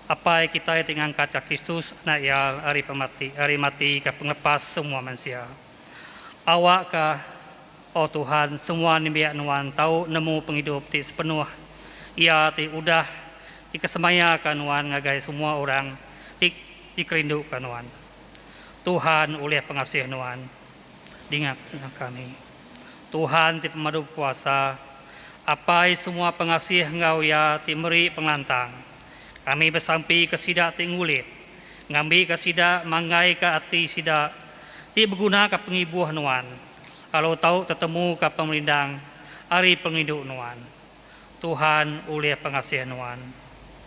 Apai kitai ti ngangkatka Kristus Anak Iya ari pemati ari mati ke pengelepas semua mensia. Awakka, O Tuhan, semua nembiak Nuan tau nemu pengidup ti sepenuh iya ti udah dikesemayaka Nuan ngagai semua orang ti dikerinduka Nuan. Tuhan ulih pengasih Nuan dinga sembiang kami. Tuhan ti pemadu bekuasa, Apai semua pengasih enggau Iya ti meri pengelantang, kami besampi ke sida ti ngulit, ngambika sida manggaika ati sida ti begunaka pengibuh Nuan lalu tau tetemuka pemerindang ari pengerindu Nuan. Tuhan ulih pengasih Nuan.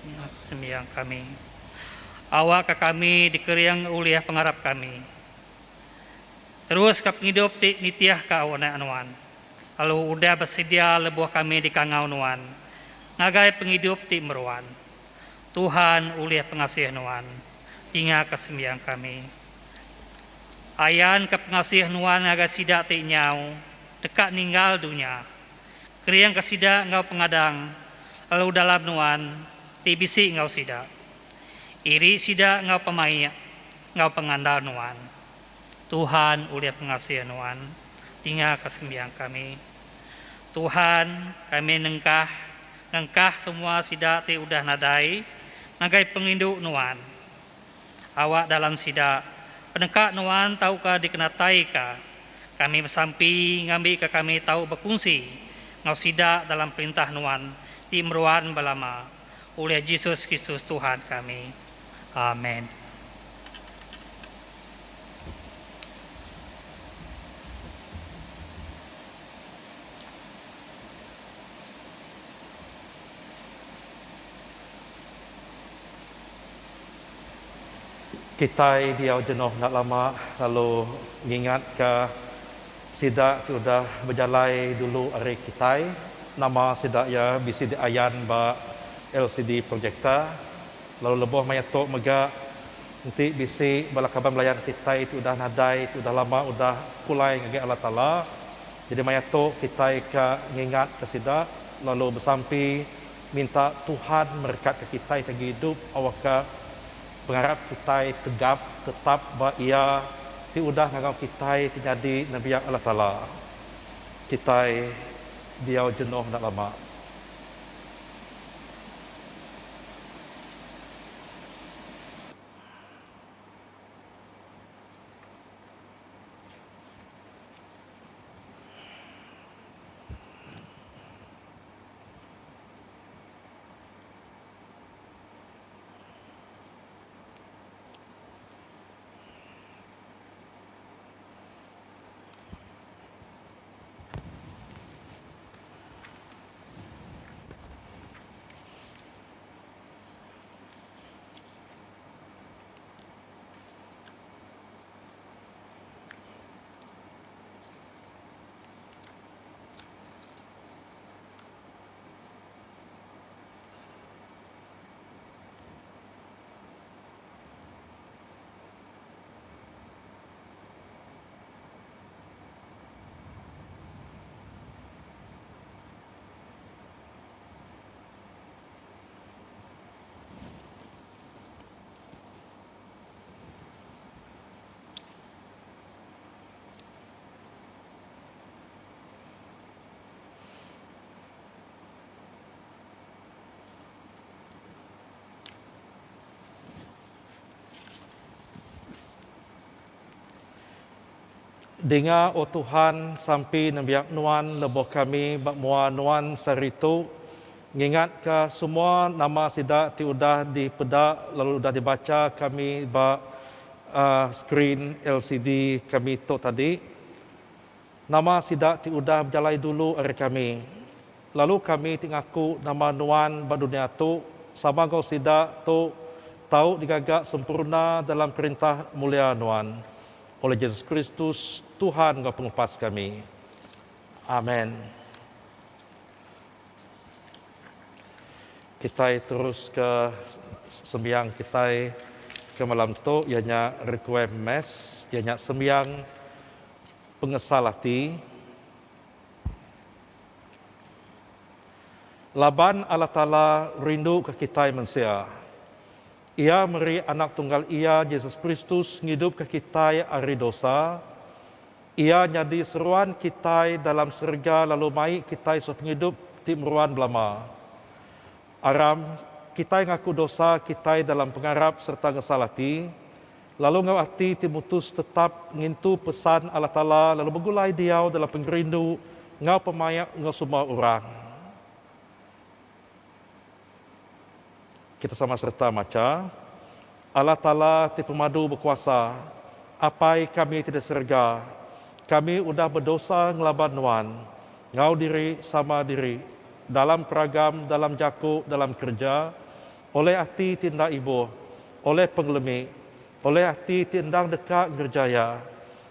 Nya sembiang kami. Awakka kami dikering ulih pengarap kami. Teruska pengidup ti nitihka anak Nuan, lalu udah besedia lebuh kami dikangau Nuan ngagai pengidup ti meruan. Tuhan ulih pengasih Nuan. Dingaka sembiang kami. Ayanka pengasih Nuan ngagai sida ti nyau deka ninggal dunya. Keringka sida enggau pengadang lalu dalam Nuan ti bisi enggau sida. Iri sida enggau pemaik enggau pengandal Nuan. Tuhan ulih pengasih Nuan, dingaka sembiang kami. Tuhan, kami nengkah ngengkah semua sida ti udah nadai ngagai pengerindu Nuan. Awak dalam sida, peneka Nuan tauka dikenataika. Kami besampi ngambika kami tau bekunsi enggau sida dalam Perintah Nuan ti meruan belama, ulih Jesus Kristus Tuhan kami. Amen. Kitai diau jenuh enda lama lalu ngingatka sida ti udah bejalai dulu ari kitai nama sida iya bisi diayan ba LCD projector lalu lebuh maya tu mega enti bisi bala kaban belayan kitai ti udah nadai ti udah lama udah pulai ngagai Allah Taala jadi maya tu kitai ka ngingatka sida lalu besampi Minta Tuhan merekatka kitai ti agi idup awakka pengarap kitai tegap tetap ba Iya ti udah ngangau kitai ti nyadi nembiak Allah Taala. Kitai diau jenuh enda lama. Dinga, O Tuhan, sampi nembiak Nuan lebuh kami ba mua Nuan sehari tu, ngingatka semua nama sida ti udah dipeda lalu udah dibacha kami ba skrin LCD kami tu tadi. Nama sida ti udah bejalai dulu ari kami, lalu kami ti ngaku nama Nuan ba dunya tu sama enggau sida tu tau digaga sempurna dalam perintah mulia Nuan. Oleh Jesus Kristus, Tuhan enggau Pengelepas kami. Amen. Kitai terus ke sembiang kitai ke malam tu iya nya Requiem Mass, iya nya sembiang pengesal ati. Laban Allah Taala rinduka kitai mensia. Iya meri Anak Tunggal Iya, Jesus Kristus, ngidupka kitai ari dosa. Iya nyadi seruan kitai dalam serega lalu mai kitai suah pengidup ti meruan belama. Aram, kitai ngaku dosa kitai dalam pengarap sereta ngesal ati, lalu enggau ati ti mutus tetap ngintu pesan Allah Taala lalu begulai diau dalam pengerindu enggau pemaik enggau semua orang. Kita sama sereta macha, Allah Taala ti pemadu bekuasa, Apai kami ti di serega, kami udah bedosa ngelaban Nuan, enggau diri sama diri, dalam peragam, dalam jaku, dalam kereja, oleh ati ti enda ibuh, oleh pengelemi, oleh ati ti endang deka ngereja iya.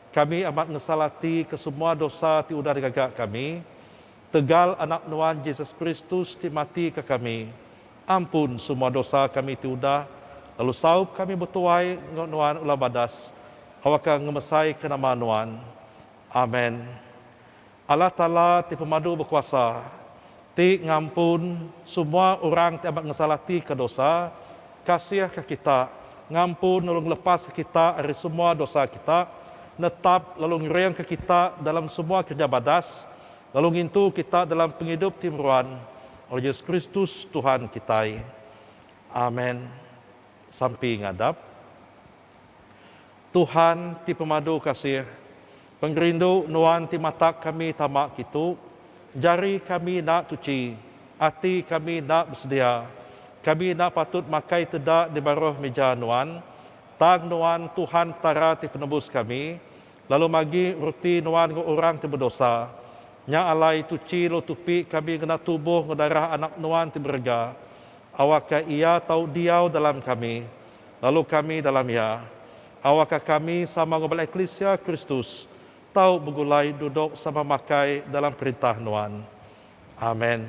Kami amat ngesal ati ke semua dosa ti udah digaga kami, Tegal Anak Nuan Jesus Kristus ti mati ke kami, ampun semua dosa kami ti udah, lalu saup kami betuai enggau Nuan ulah badas, awakka ngemesaika nama Nuan. Amen. Allah Taala ti pemadu bekuasa, ti ngampun semua orang ti amat ngesal ati ke dosa, kasihka kita, ngampun lalu ngelepaska kita ari semua dosa kita, netap lalu ngeringka kita dalam semua kereja badas, Lalu ngintu kita dalam pengidup ti meruan oleh Jesus Kristus Tuhan kitai. Amen. Sampi ngadap. Tuhan ti pemadu kasih, pengerindu Nuan ti matak kami tama kitu, jari kami enda tuchi, ati kami enda besedia. Kami enda patut makai teda di baruh mija Nuan, tang Nuan Tuhan Petara ti penebus kami, Lalu magi reti nuan enggau orang ti bedosa. Nya alai tuchi lalu tupi kami ngena tubuh enggau darah Anak Nuan ti berega, awakka Iya tau diau dalam kami, lalu kami dalam Iya. Awakka kami sama enggau bala eklisia Kristus tau begulai dudok sama makai dalam Perintah Nuan. Amen.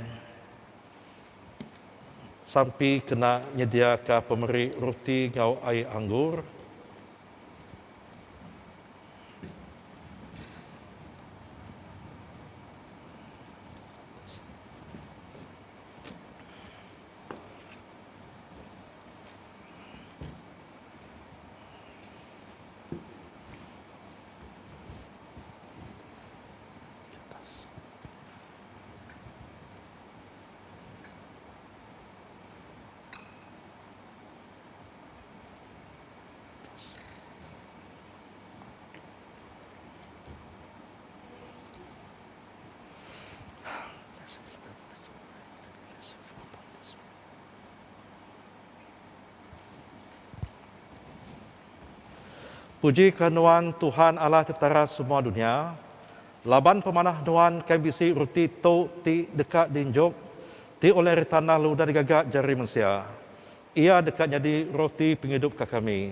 Sampi kena nyediaka pemeri roti enggau ai anggur. Puji ke Nuan Tuhan Allah ti Petara semua dunya, laban pemanah Nuan kai bisi roti tu ti deka dienjuk, ti oleh ari tanah lalu udah digaga jari mensia. Iya deka nyadi roti pengidup ka kami.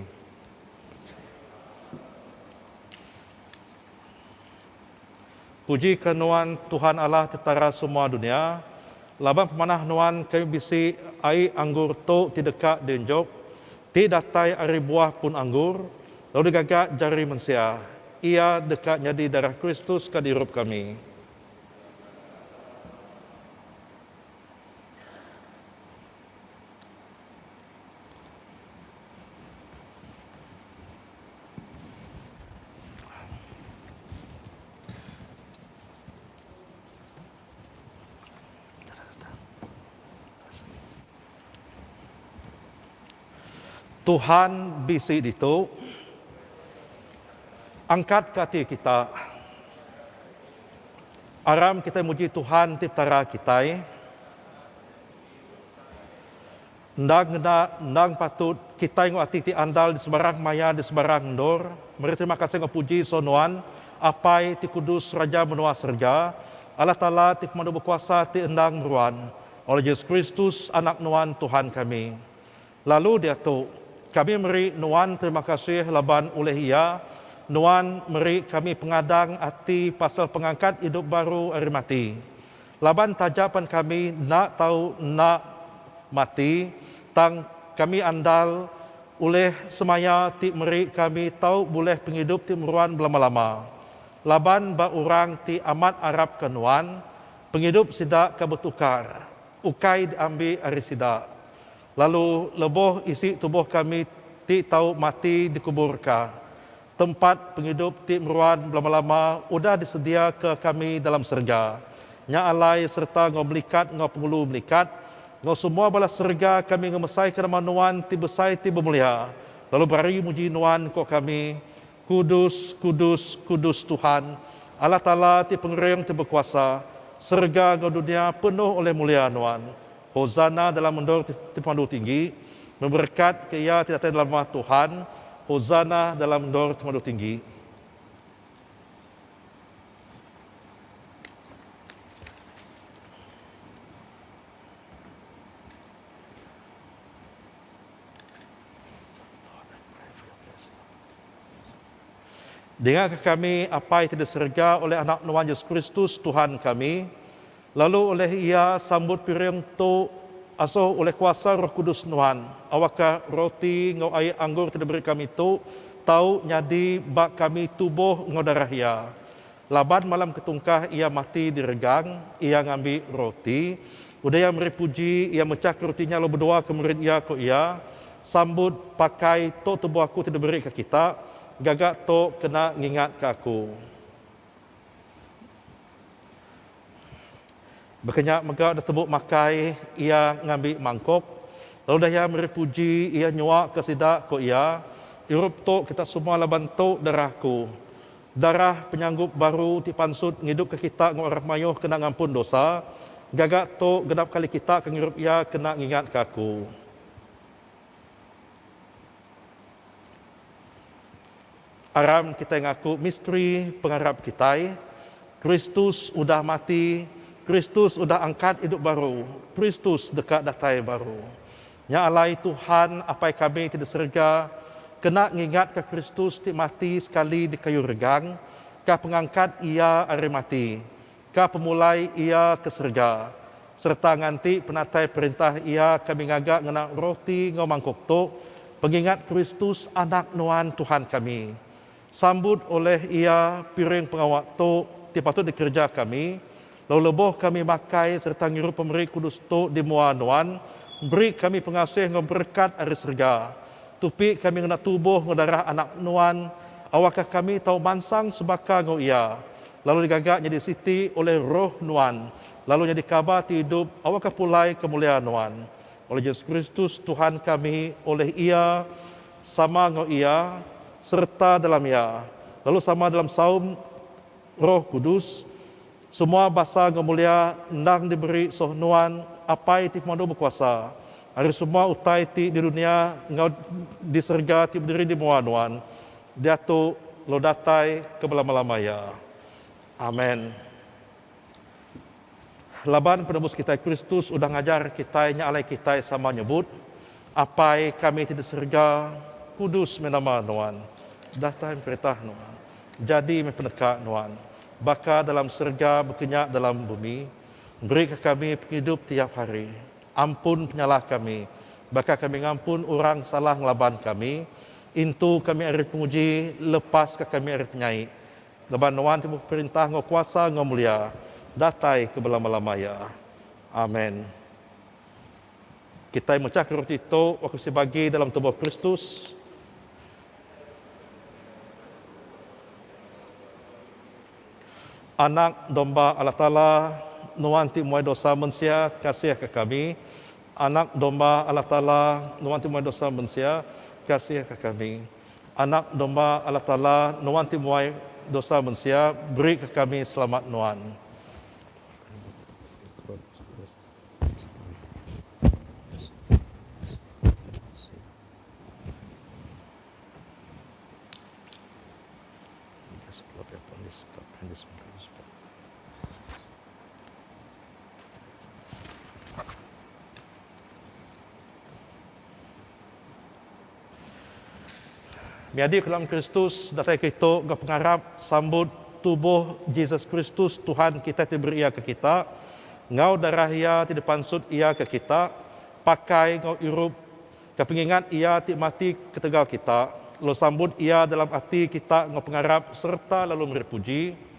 Puji ka Nuan, Tuhan Allah ti Petara semua dunya, laban pemanah Nuan kami bisi ai anggur tu ti deka dienjuk, ti datai ari buah pun anggur, lalu digaga jari mensia. Iya deka nyadi darah Kristus ka dirup kami. Tuhan bisi ditu. Angkat ke ati kita. Aram kitai muji Tuhan ti Petara kitai. Endang ngena, endang patut kitai enggau ati ti andal di sebarang maya di sebarang endur meri terima kasih enggau puji so nuan, Apai ti kudus Raja menua serega, Allah Taala ti pemadu bekuasa ti endang meruan, oleh Jesus Kristus Anak nuan Tuhan kami. Lalu diatu, kami meri Nuan terima kasih laban ulih Iya, Nuan meri kami pengadang ati pasal pengangkat idup baru ari mati. Laban taja pan kami enda tau enda mati, tang kami andal ulih semaya ti meri kami tau bulih pengidup ti meruan belama-lama. Laban ba orang ti amat arapka Nuan, pengidup sida ke betukar, ukai diambi ari sida. Lalu lebuh isi tubuh kami ti tau mati dikuburka, tempat pengidup ti meruan belama-lama udah disediaka kami dalam serega. Nya alai sereta enggau melikat enggau pengulu melikat, enggau semua bala serega kami ngemesaika nama Nuan ti besai ti bemulia, lalu berari muji Nuan, ko kami, Kudus, kudus, kudus Tuhan, Allah Taala ti pengering ti bekuasa, serega enggau dunya penuh oleh mulia Nuan. Hosana dalam endur ti pemadu tinggi, Beberekat ke iya ti datai dalam nama Tuhan, Hosana dalam endur ti pemadu tinggi. Dingaka kami, Apai ti di serega, oleh Anak Nuan Jesus Kristus, Tuhan kami, Lalu oleh iya sambut piring tu asuh oleh kuasa Roh Kudus Nuan, awakka roti enggau ai anggur ti diberi kami tu tau nyadi ba kami tubuh enggau darah iya. Laban malam ketungkah iya mati diregang, iya ngambi roti. Udah iya meri puji, iya mechahka roti nya lalu bedua ke murid iya, ku iya, Sambut, pakai, tu tubuh aku ti diberi ke kita, gaga tu kena ngingatka aku. Baka nya mega udah tembu makai, iya ngambi mangkuk. Lalu udah iya meri puji, iya nyuaka sida, ku iya, Irup tu kita semua laban tu darah aku. Darah penyanggup baru ti pansut ngidupka kita enggau orang mayuh kena ngampun dosa. Gaga tu genap kali kita ke ngirup iya kena ngingatka aku. Aram kitai ngaku misteri pengarap kitai, Kristus udah mati, Kristus udah angkat idup baru, Kristus deka datai baru. Nya alai Tuhan, Apai kami ti di serega, kena ngingatka Kristus ti mati sekali di kayu regang, ka pengangkat Iya ari mati, ka pemulai Iya ke serega, sereta nganti penatai Perintah Iya kami ngaga ngena roti enggau mangkuk tu, pengingat Kristus Anak Nuan Tuhan kami. Sambut oleh Iya piring pengawa tu ti patut dikereja kami, lalu lebuh kami makai sereta ngirup pemeri kudus tu di mua Nuan, beri kami pengasih enggau berekat ari serega. Tupi kami ngena tubuh enggau darah Anak Nuan, awakka kami tau mansang sebaka enggau Iya. Lalu digaga nyadi siti oleh Roh Nuan, lalu nyadi kaba ti idup awakka pulai ke mulia Nuan. Oleh Jesus Kristus Tuhan kami, oleh Iya, sama enggau Iya, sereta dalam Iya, lalu sama dalam saum Roh Kudus, semua basa enggau mulia endang diberi soh Nuan, Apai ti Pemadu Bekuasa, ari semua utai ti di dunya enggau di serega ti bediri di mua Nuan, diatu lalu datai ke belama-lama iya. Amen. Laban Penebus kitai Kristus udah ngajar kitai nya alai kitai sama nyebut, Apai kami ti di serega, kudus meh nama Nuan. Datai meh perintah Nuan. Jadi meh peneka Nuan, baka dalam serega baka nya dalam bumi. Berika kami pengidup tiap hari. Ampun penyalah kami, baka kami ngampun orang salah ngelaban kami. Intu kami ari penguji, lepaska kami ari penyai. Laban Nuan ti beperintah enggau kuasa enggau mulia, datai ke belama-lama iya. Amen. Kitai mechahka roti tu waktu bisi bagi dalam tubuh Kristus. Anak domba Allah Taala, Nuan ti muai dosa mensia, kasihka kami. Anak domba Allah Taala, Nuan ti muai dosa mensia, kasihka kami. Anak Domba Allah Taala, Nuan ti muai dosa mensia, beri ke kami selamat Nuan. Menyadi ke dalam Kristus datai kitu enggau pengarap sambut tubuh Jesus Kristus Tuhan kitai ti beri Iya ke kita, enggau darah Iya ti dipansut Iya ke kita, pakai enggau irup ke pengingat Iya ti mati ketegal kita, lalu sambut Iya dalam ati kita enggau pengarap sereta lalu meri puji.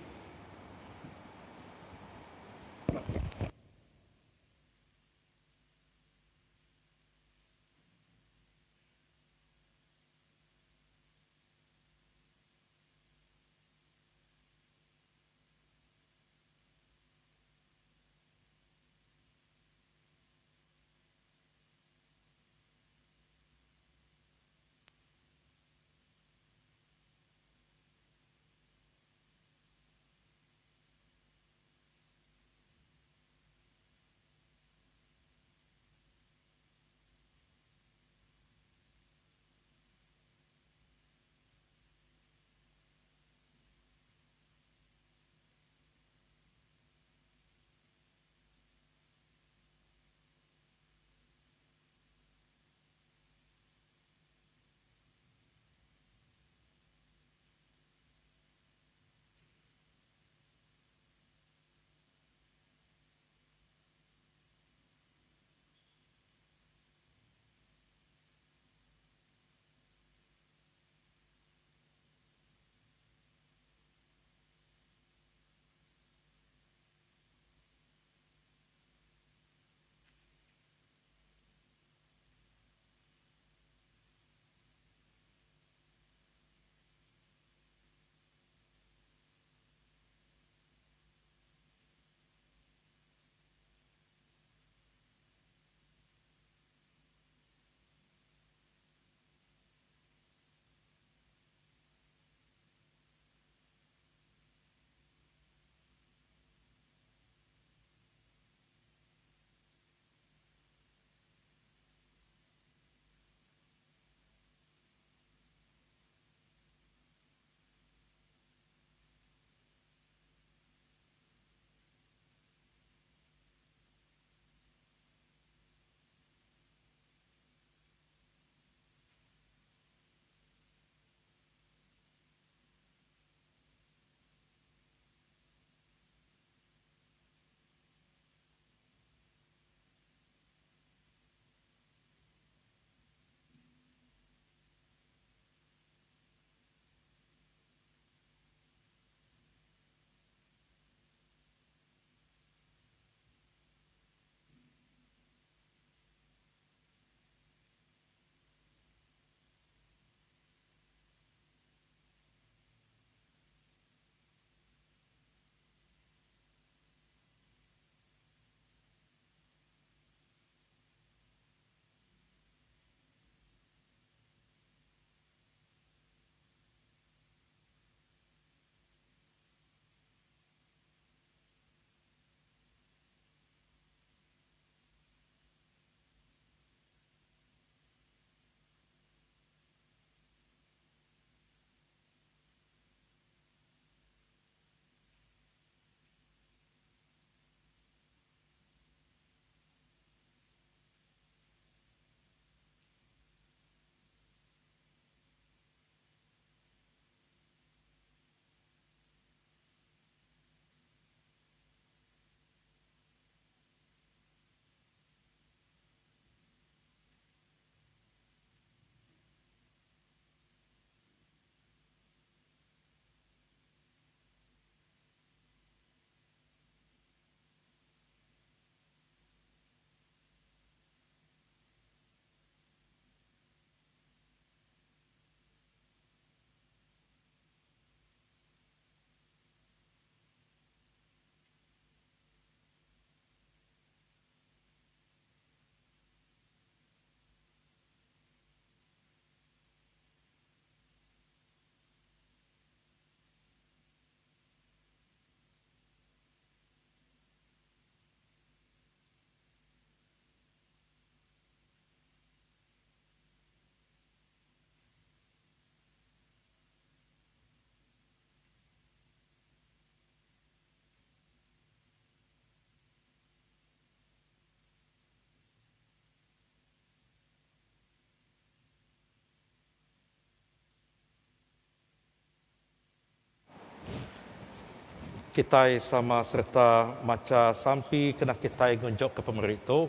Kitai sama sereta macha sampi kena kitai ngenjokka pemeri tu.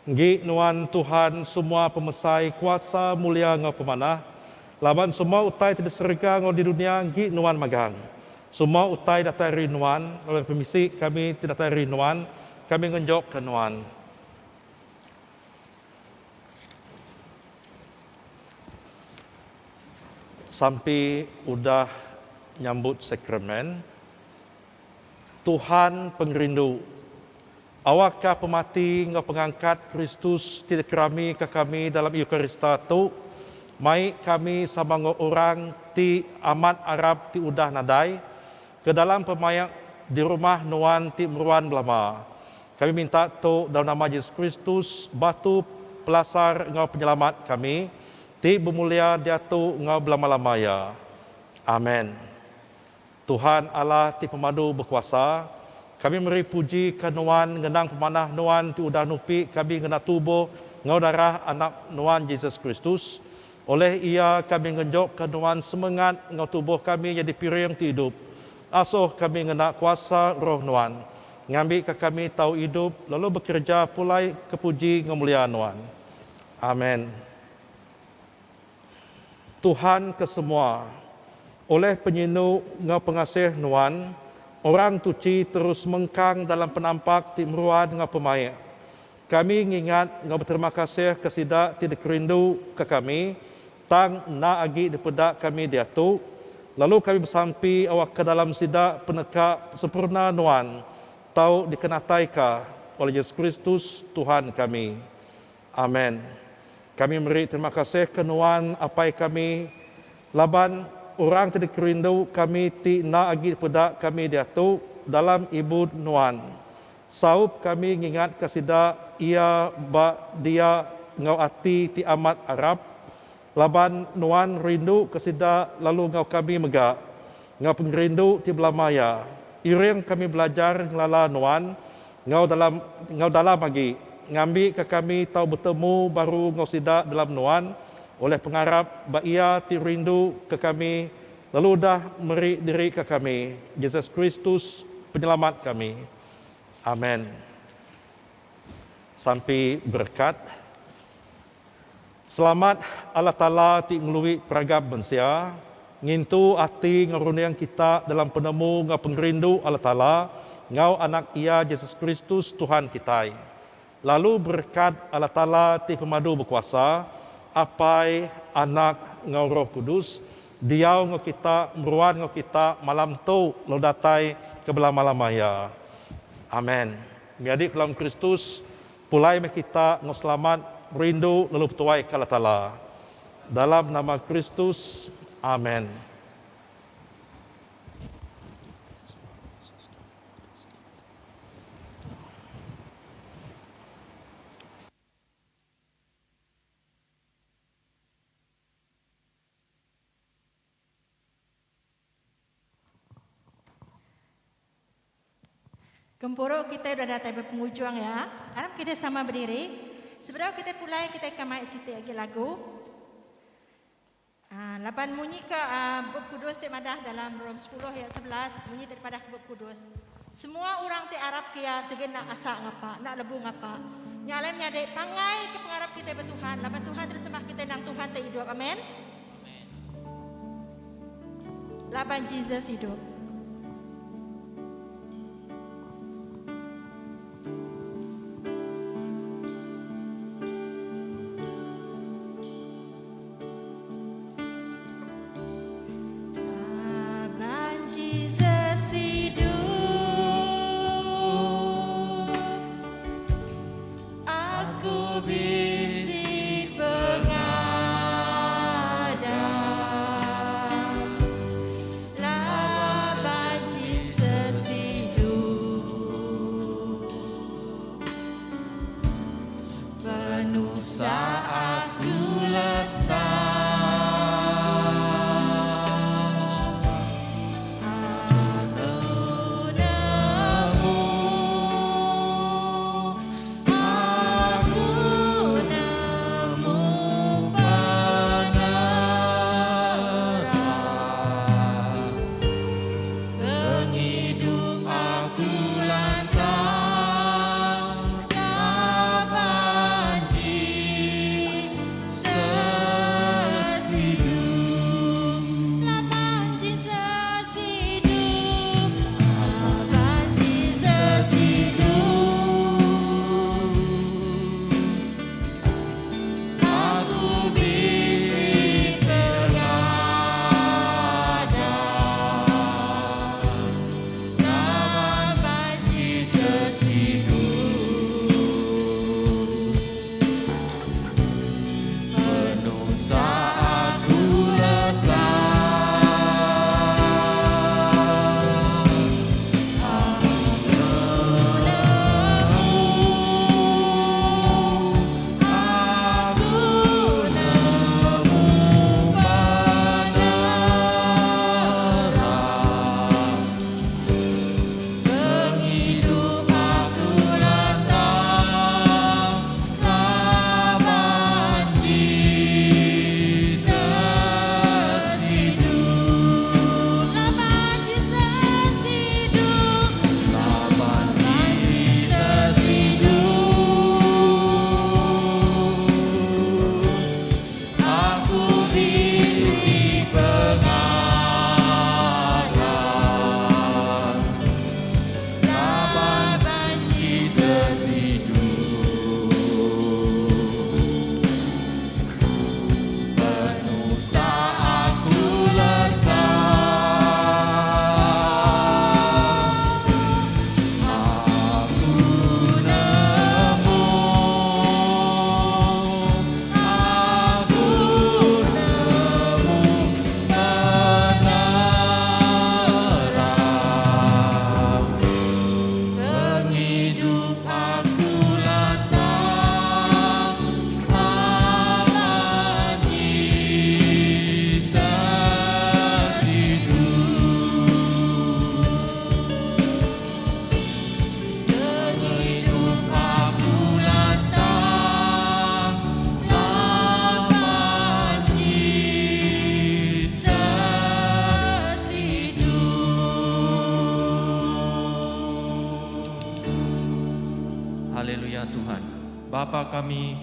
Enggi nuan Tuhan semua pemesai, kuasa, mulia enggau pemanah, laban semua utai ti di serega enggau di dunya enggi nuan magang. Semua utai datai ari nuan, lalu ari pemisi kami ti datai ari nuan, kami ngenjokka nuan. Sampi udah nyambut sakramen. Tuhan pengerindu. Awakka pemati enggau pengangkat Kristus ti dikeramika kami dalam Eukarista tu mai kami sama enggau orang ti amat arap ti udah nadai ke dalam pemaik di rumah Nuan ti meruan belama. Kami minta tu dalam nama Jesus Kristus, Batu Pelasar enggau Penyelamat kami, ti bemulia diatu enggau belama-lama iya. Amen. Tuhan Allah ti Pemadu Bekuasa, kami meri puji ke Nuan ngenang pemanah Nuan ti udah nupi kami ngena tubuh enggau darah Anak Nuan Jesus Kristus. Oleh Iya kami ngenjokka Nuan semengat enggau tubuh kami nyadi piring ti idup. Asuh kami ngena kuasa Roh Nuan, ngambika kami tau idup lalu bekereja pulai ke puji enggau mulia Nuan. Amen. Tuhan ke semua. Oleh penyinu enggau pengasih Nuan, orang tuchi terus mengkang dalam penampak ti meruan enggau pemaik. Kami ngingat enggau beterima kasih ke sida ti dikerindu ke kami, tang enda agi dipeda kami diatu, lalu kami besampi awakka dalam sida peneka sempurna Nuan tau dikenataika oleh Jesus Kristus Tuhan kami. Amen. Kami meri terima kasih ke Nuan Apai kami laban orang ti dikerindu kami ti enda agi dipeda kami diatu dalam ibun Nuan. Saup kami ngingatka sida iya ba dia enggau ati ti amat arap laban Nuan rindu ke sida lalu enggau kami mega enggau pengerindu ti belama iya. Iring kami belajar ngelala Nuan enggau dalam enggau dalam agi ngambika kami tau betemu baru enggau sida dalam Nuan oleh pengarap ba Iya ti rindu ke kami lalu udah meri diri ke kami, Jesus Kristus Penyelamat kami. Amen. Sampi berekat. Selamat Allah Taala ti ngelui peragam mensia, ngintu ati enggau runding kita dalam penemu enggau pengerindu Allah Taala enggau Anak Iya Jesus Kristus Tuhan kitai. Lalu berekat Allah Taala ti pemadu bekuasa, Apai, Anak, enggau Roh Kudus, diau enggau kita, meruan enggau kita malam tu lalu datai ke belama-lama iya. Amen. Menyadi ke dalam Kristus, pulai meh kita enggau selamat, rindu lalu betuaika Allah Taala. Dalam nama Kristus, Amen. Gempuru kitai udah datai ba pengujung iya. Aram kitai sama bediri. Sebedau kitai pulai kitai ka mai siti agi lagu. Laban munyi ke Bup Kudus ti madah dalam Rom sepuluh ayat 11, munyi ti dipadah ke Bup Kudus, Semua orang ti arap ke Iya sigi enda asa ngapa, enda lebu ngapa. Nya alai menyadi pangai ke pengarap kitai ba Tuhan, laban Tuhan ti disembah kitai endang Tuhan ti idup. Amen. Laban Jesus idup. Laban Jesus idup, aku bisi pengadap. Laban Jesus idup, penusah aku lesap. ya Tuhan. Bapa kami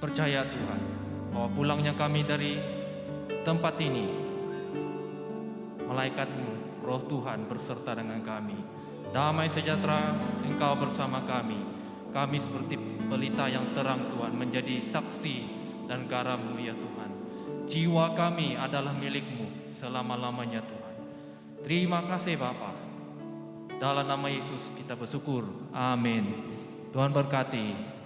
percaya Tuhan bahwa pulangnya kami dari tempat ini, malaikatmu, roh Tuhan berserta dengan kami. Damai sejahtera Engkau bersama kami. Kami seperti pelita yang terang Tuhan, menjadi saksi dan garammu ya Tuhan. Jiwa kami adalah milikmu selama-lamanya Tuhan. Terima kasih Bapa. Dalam nama Yesus kita bersyukur. Amin. Tuhan berkati.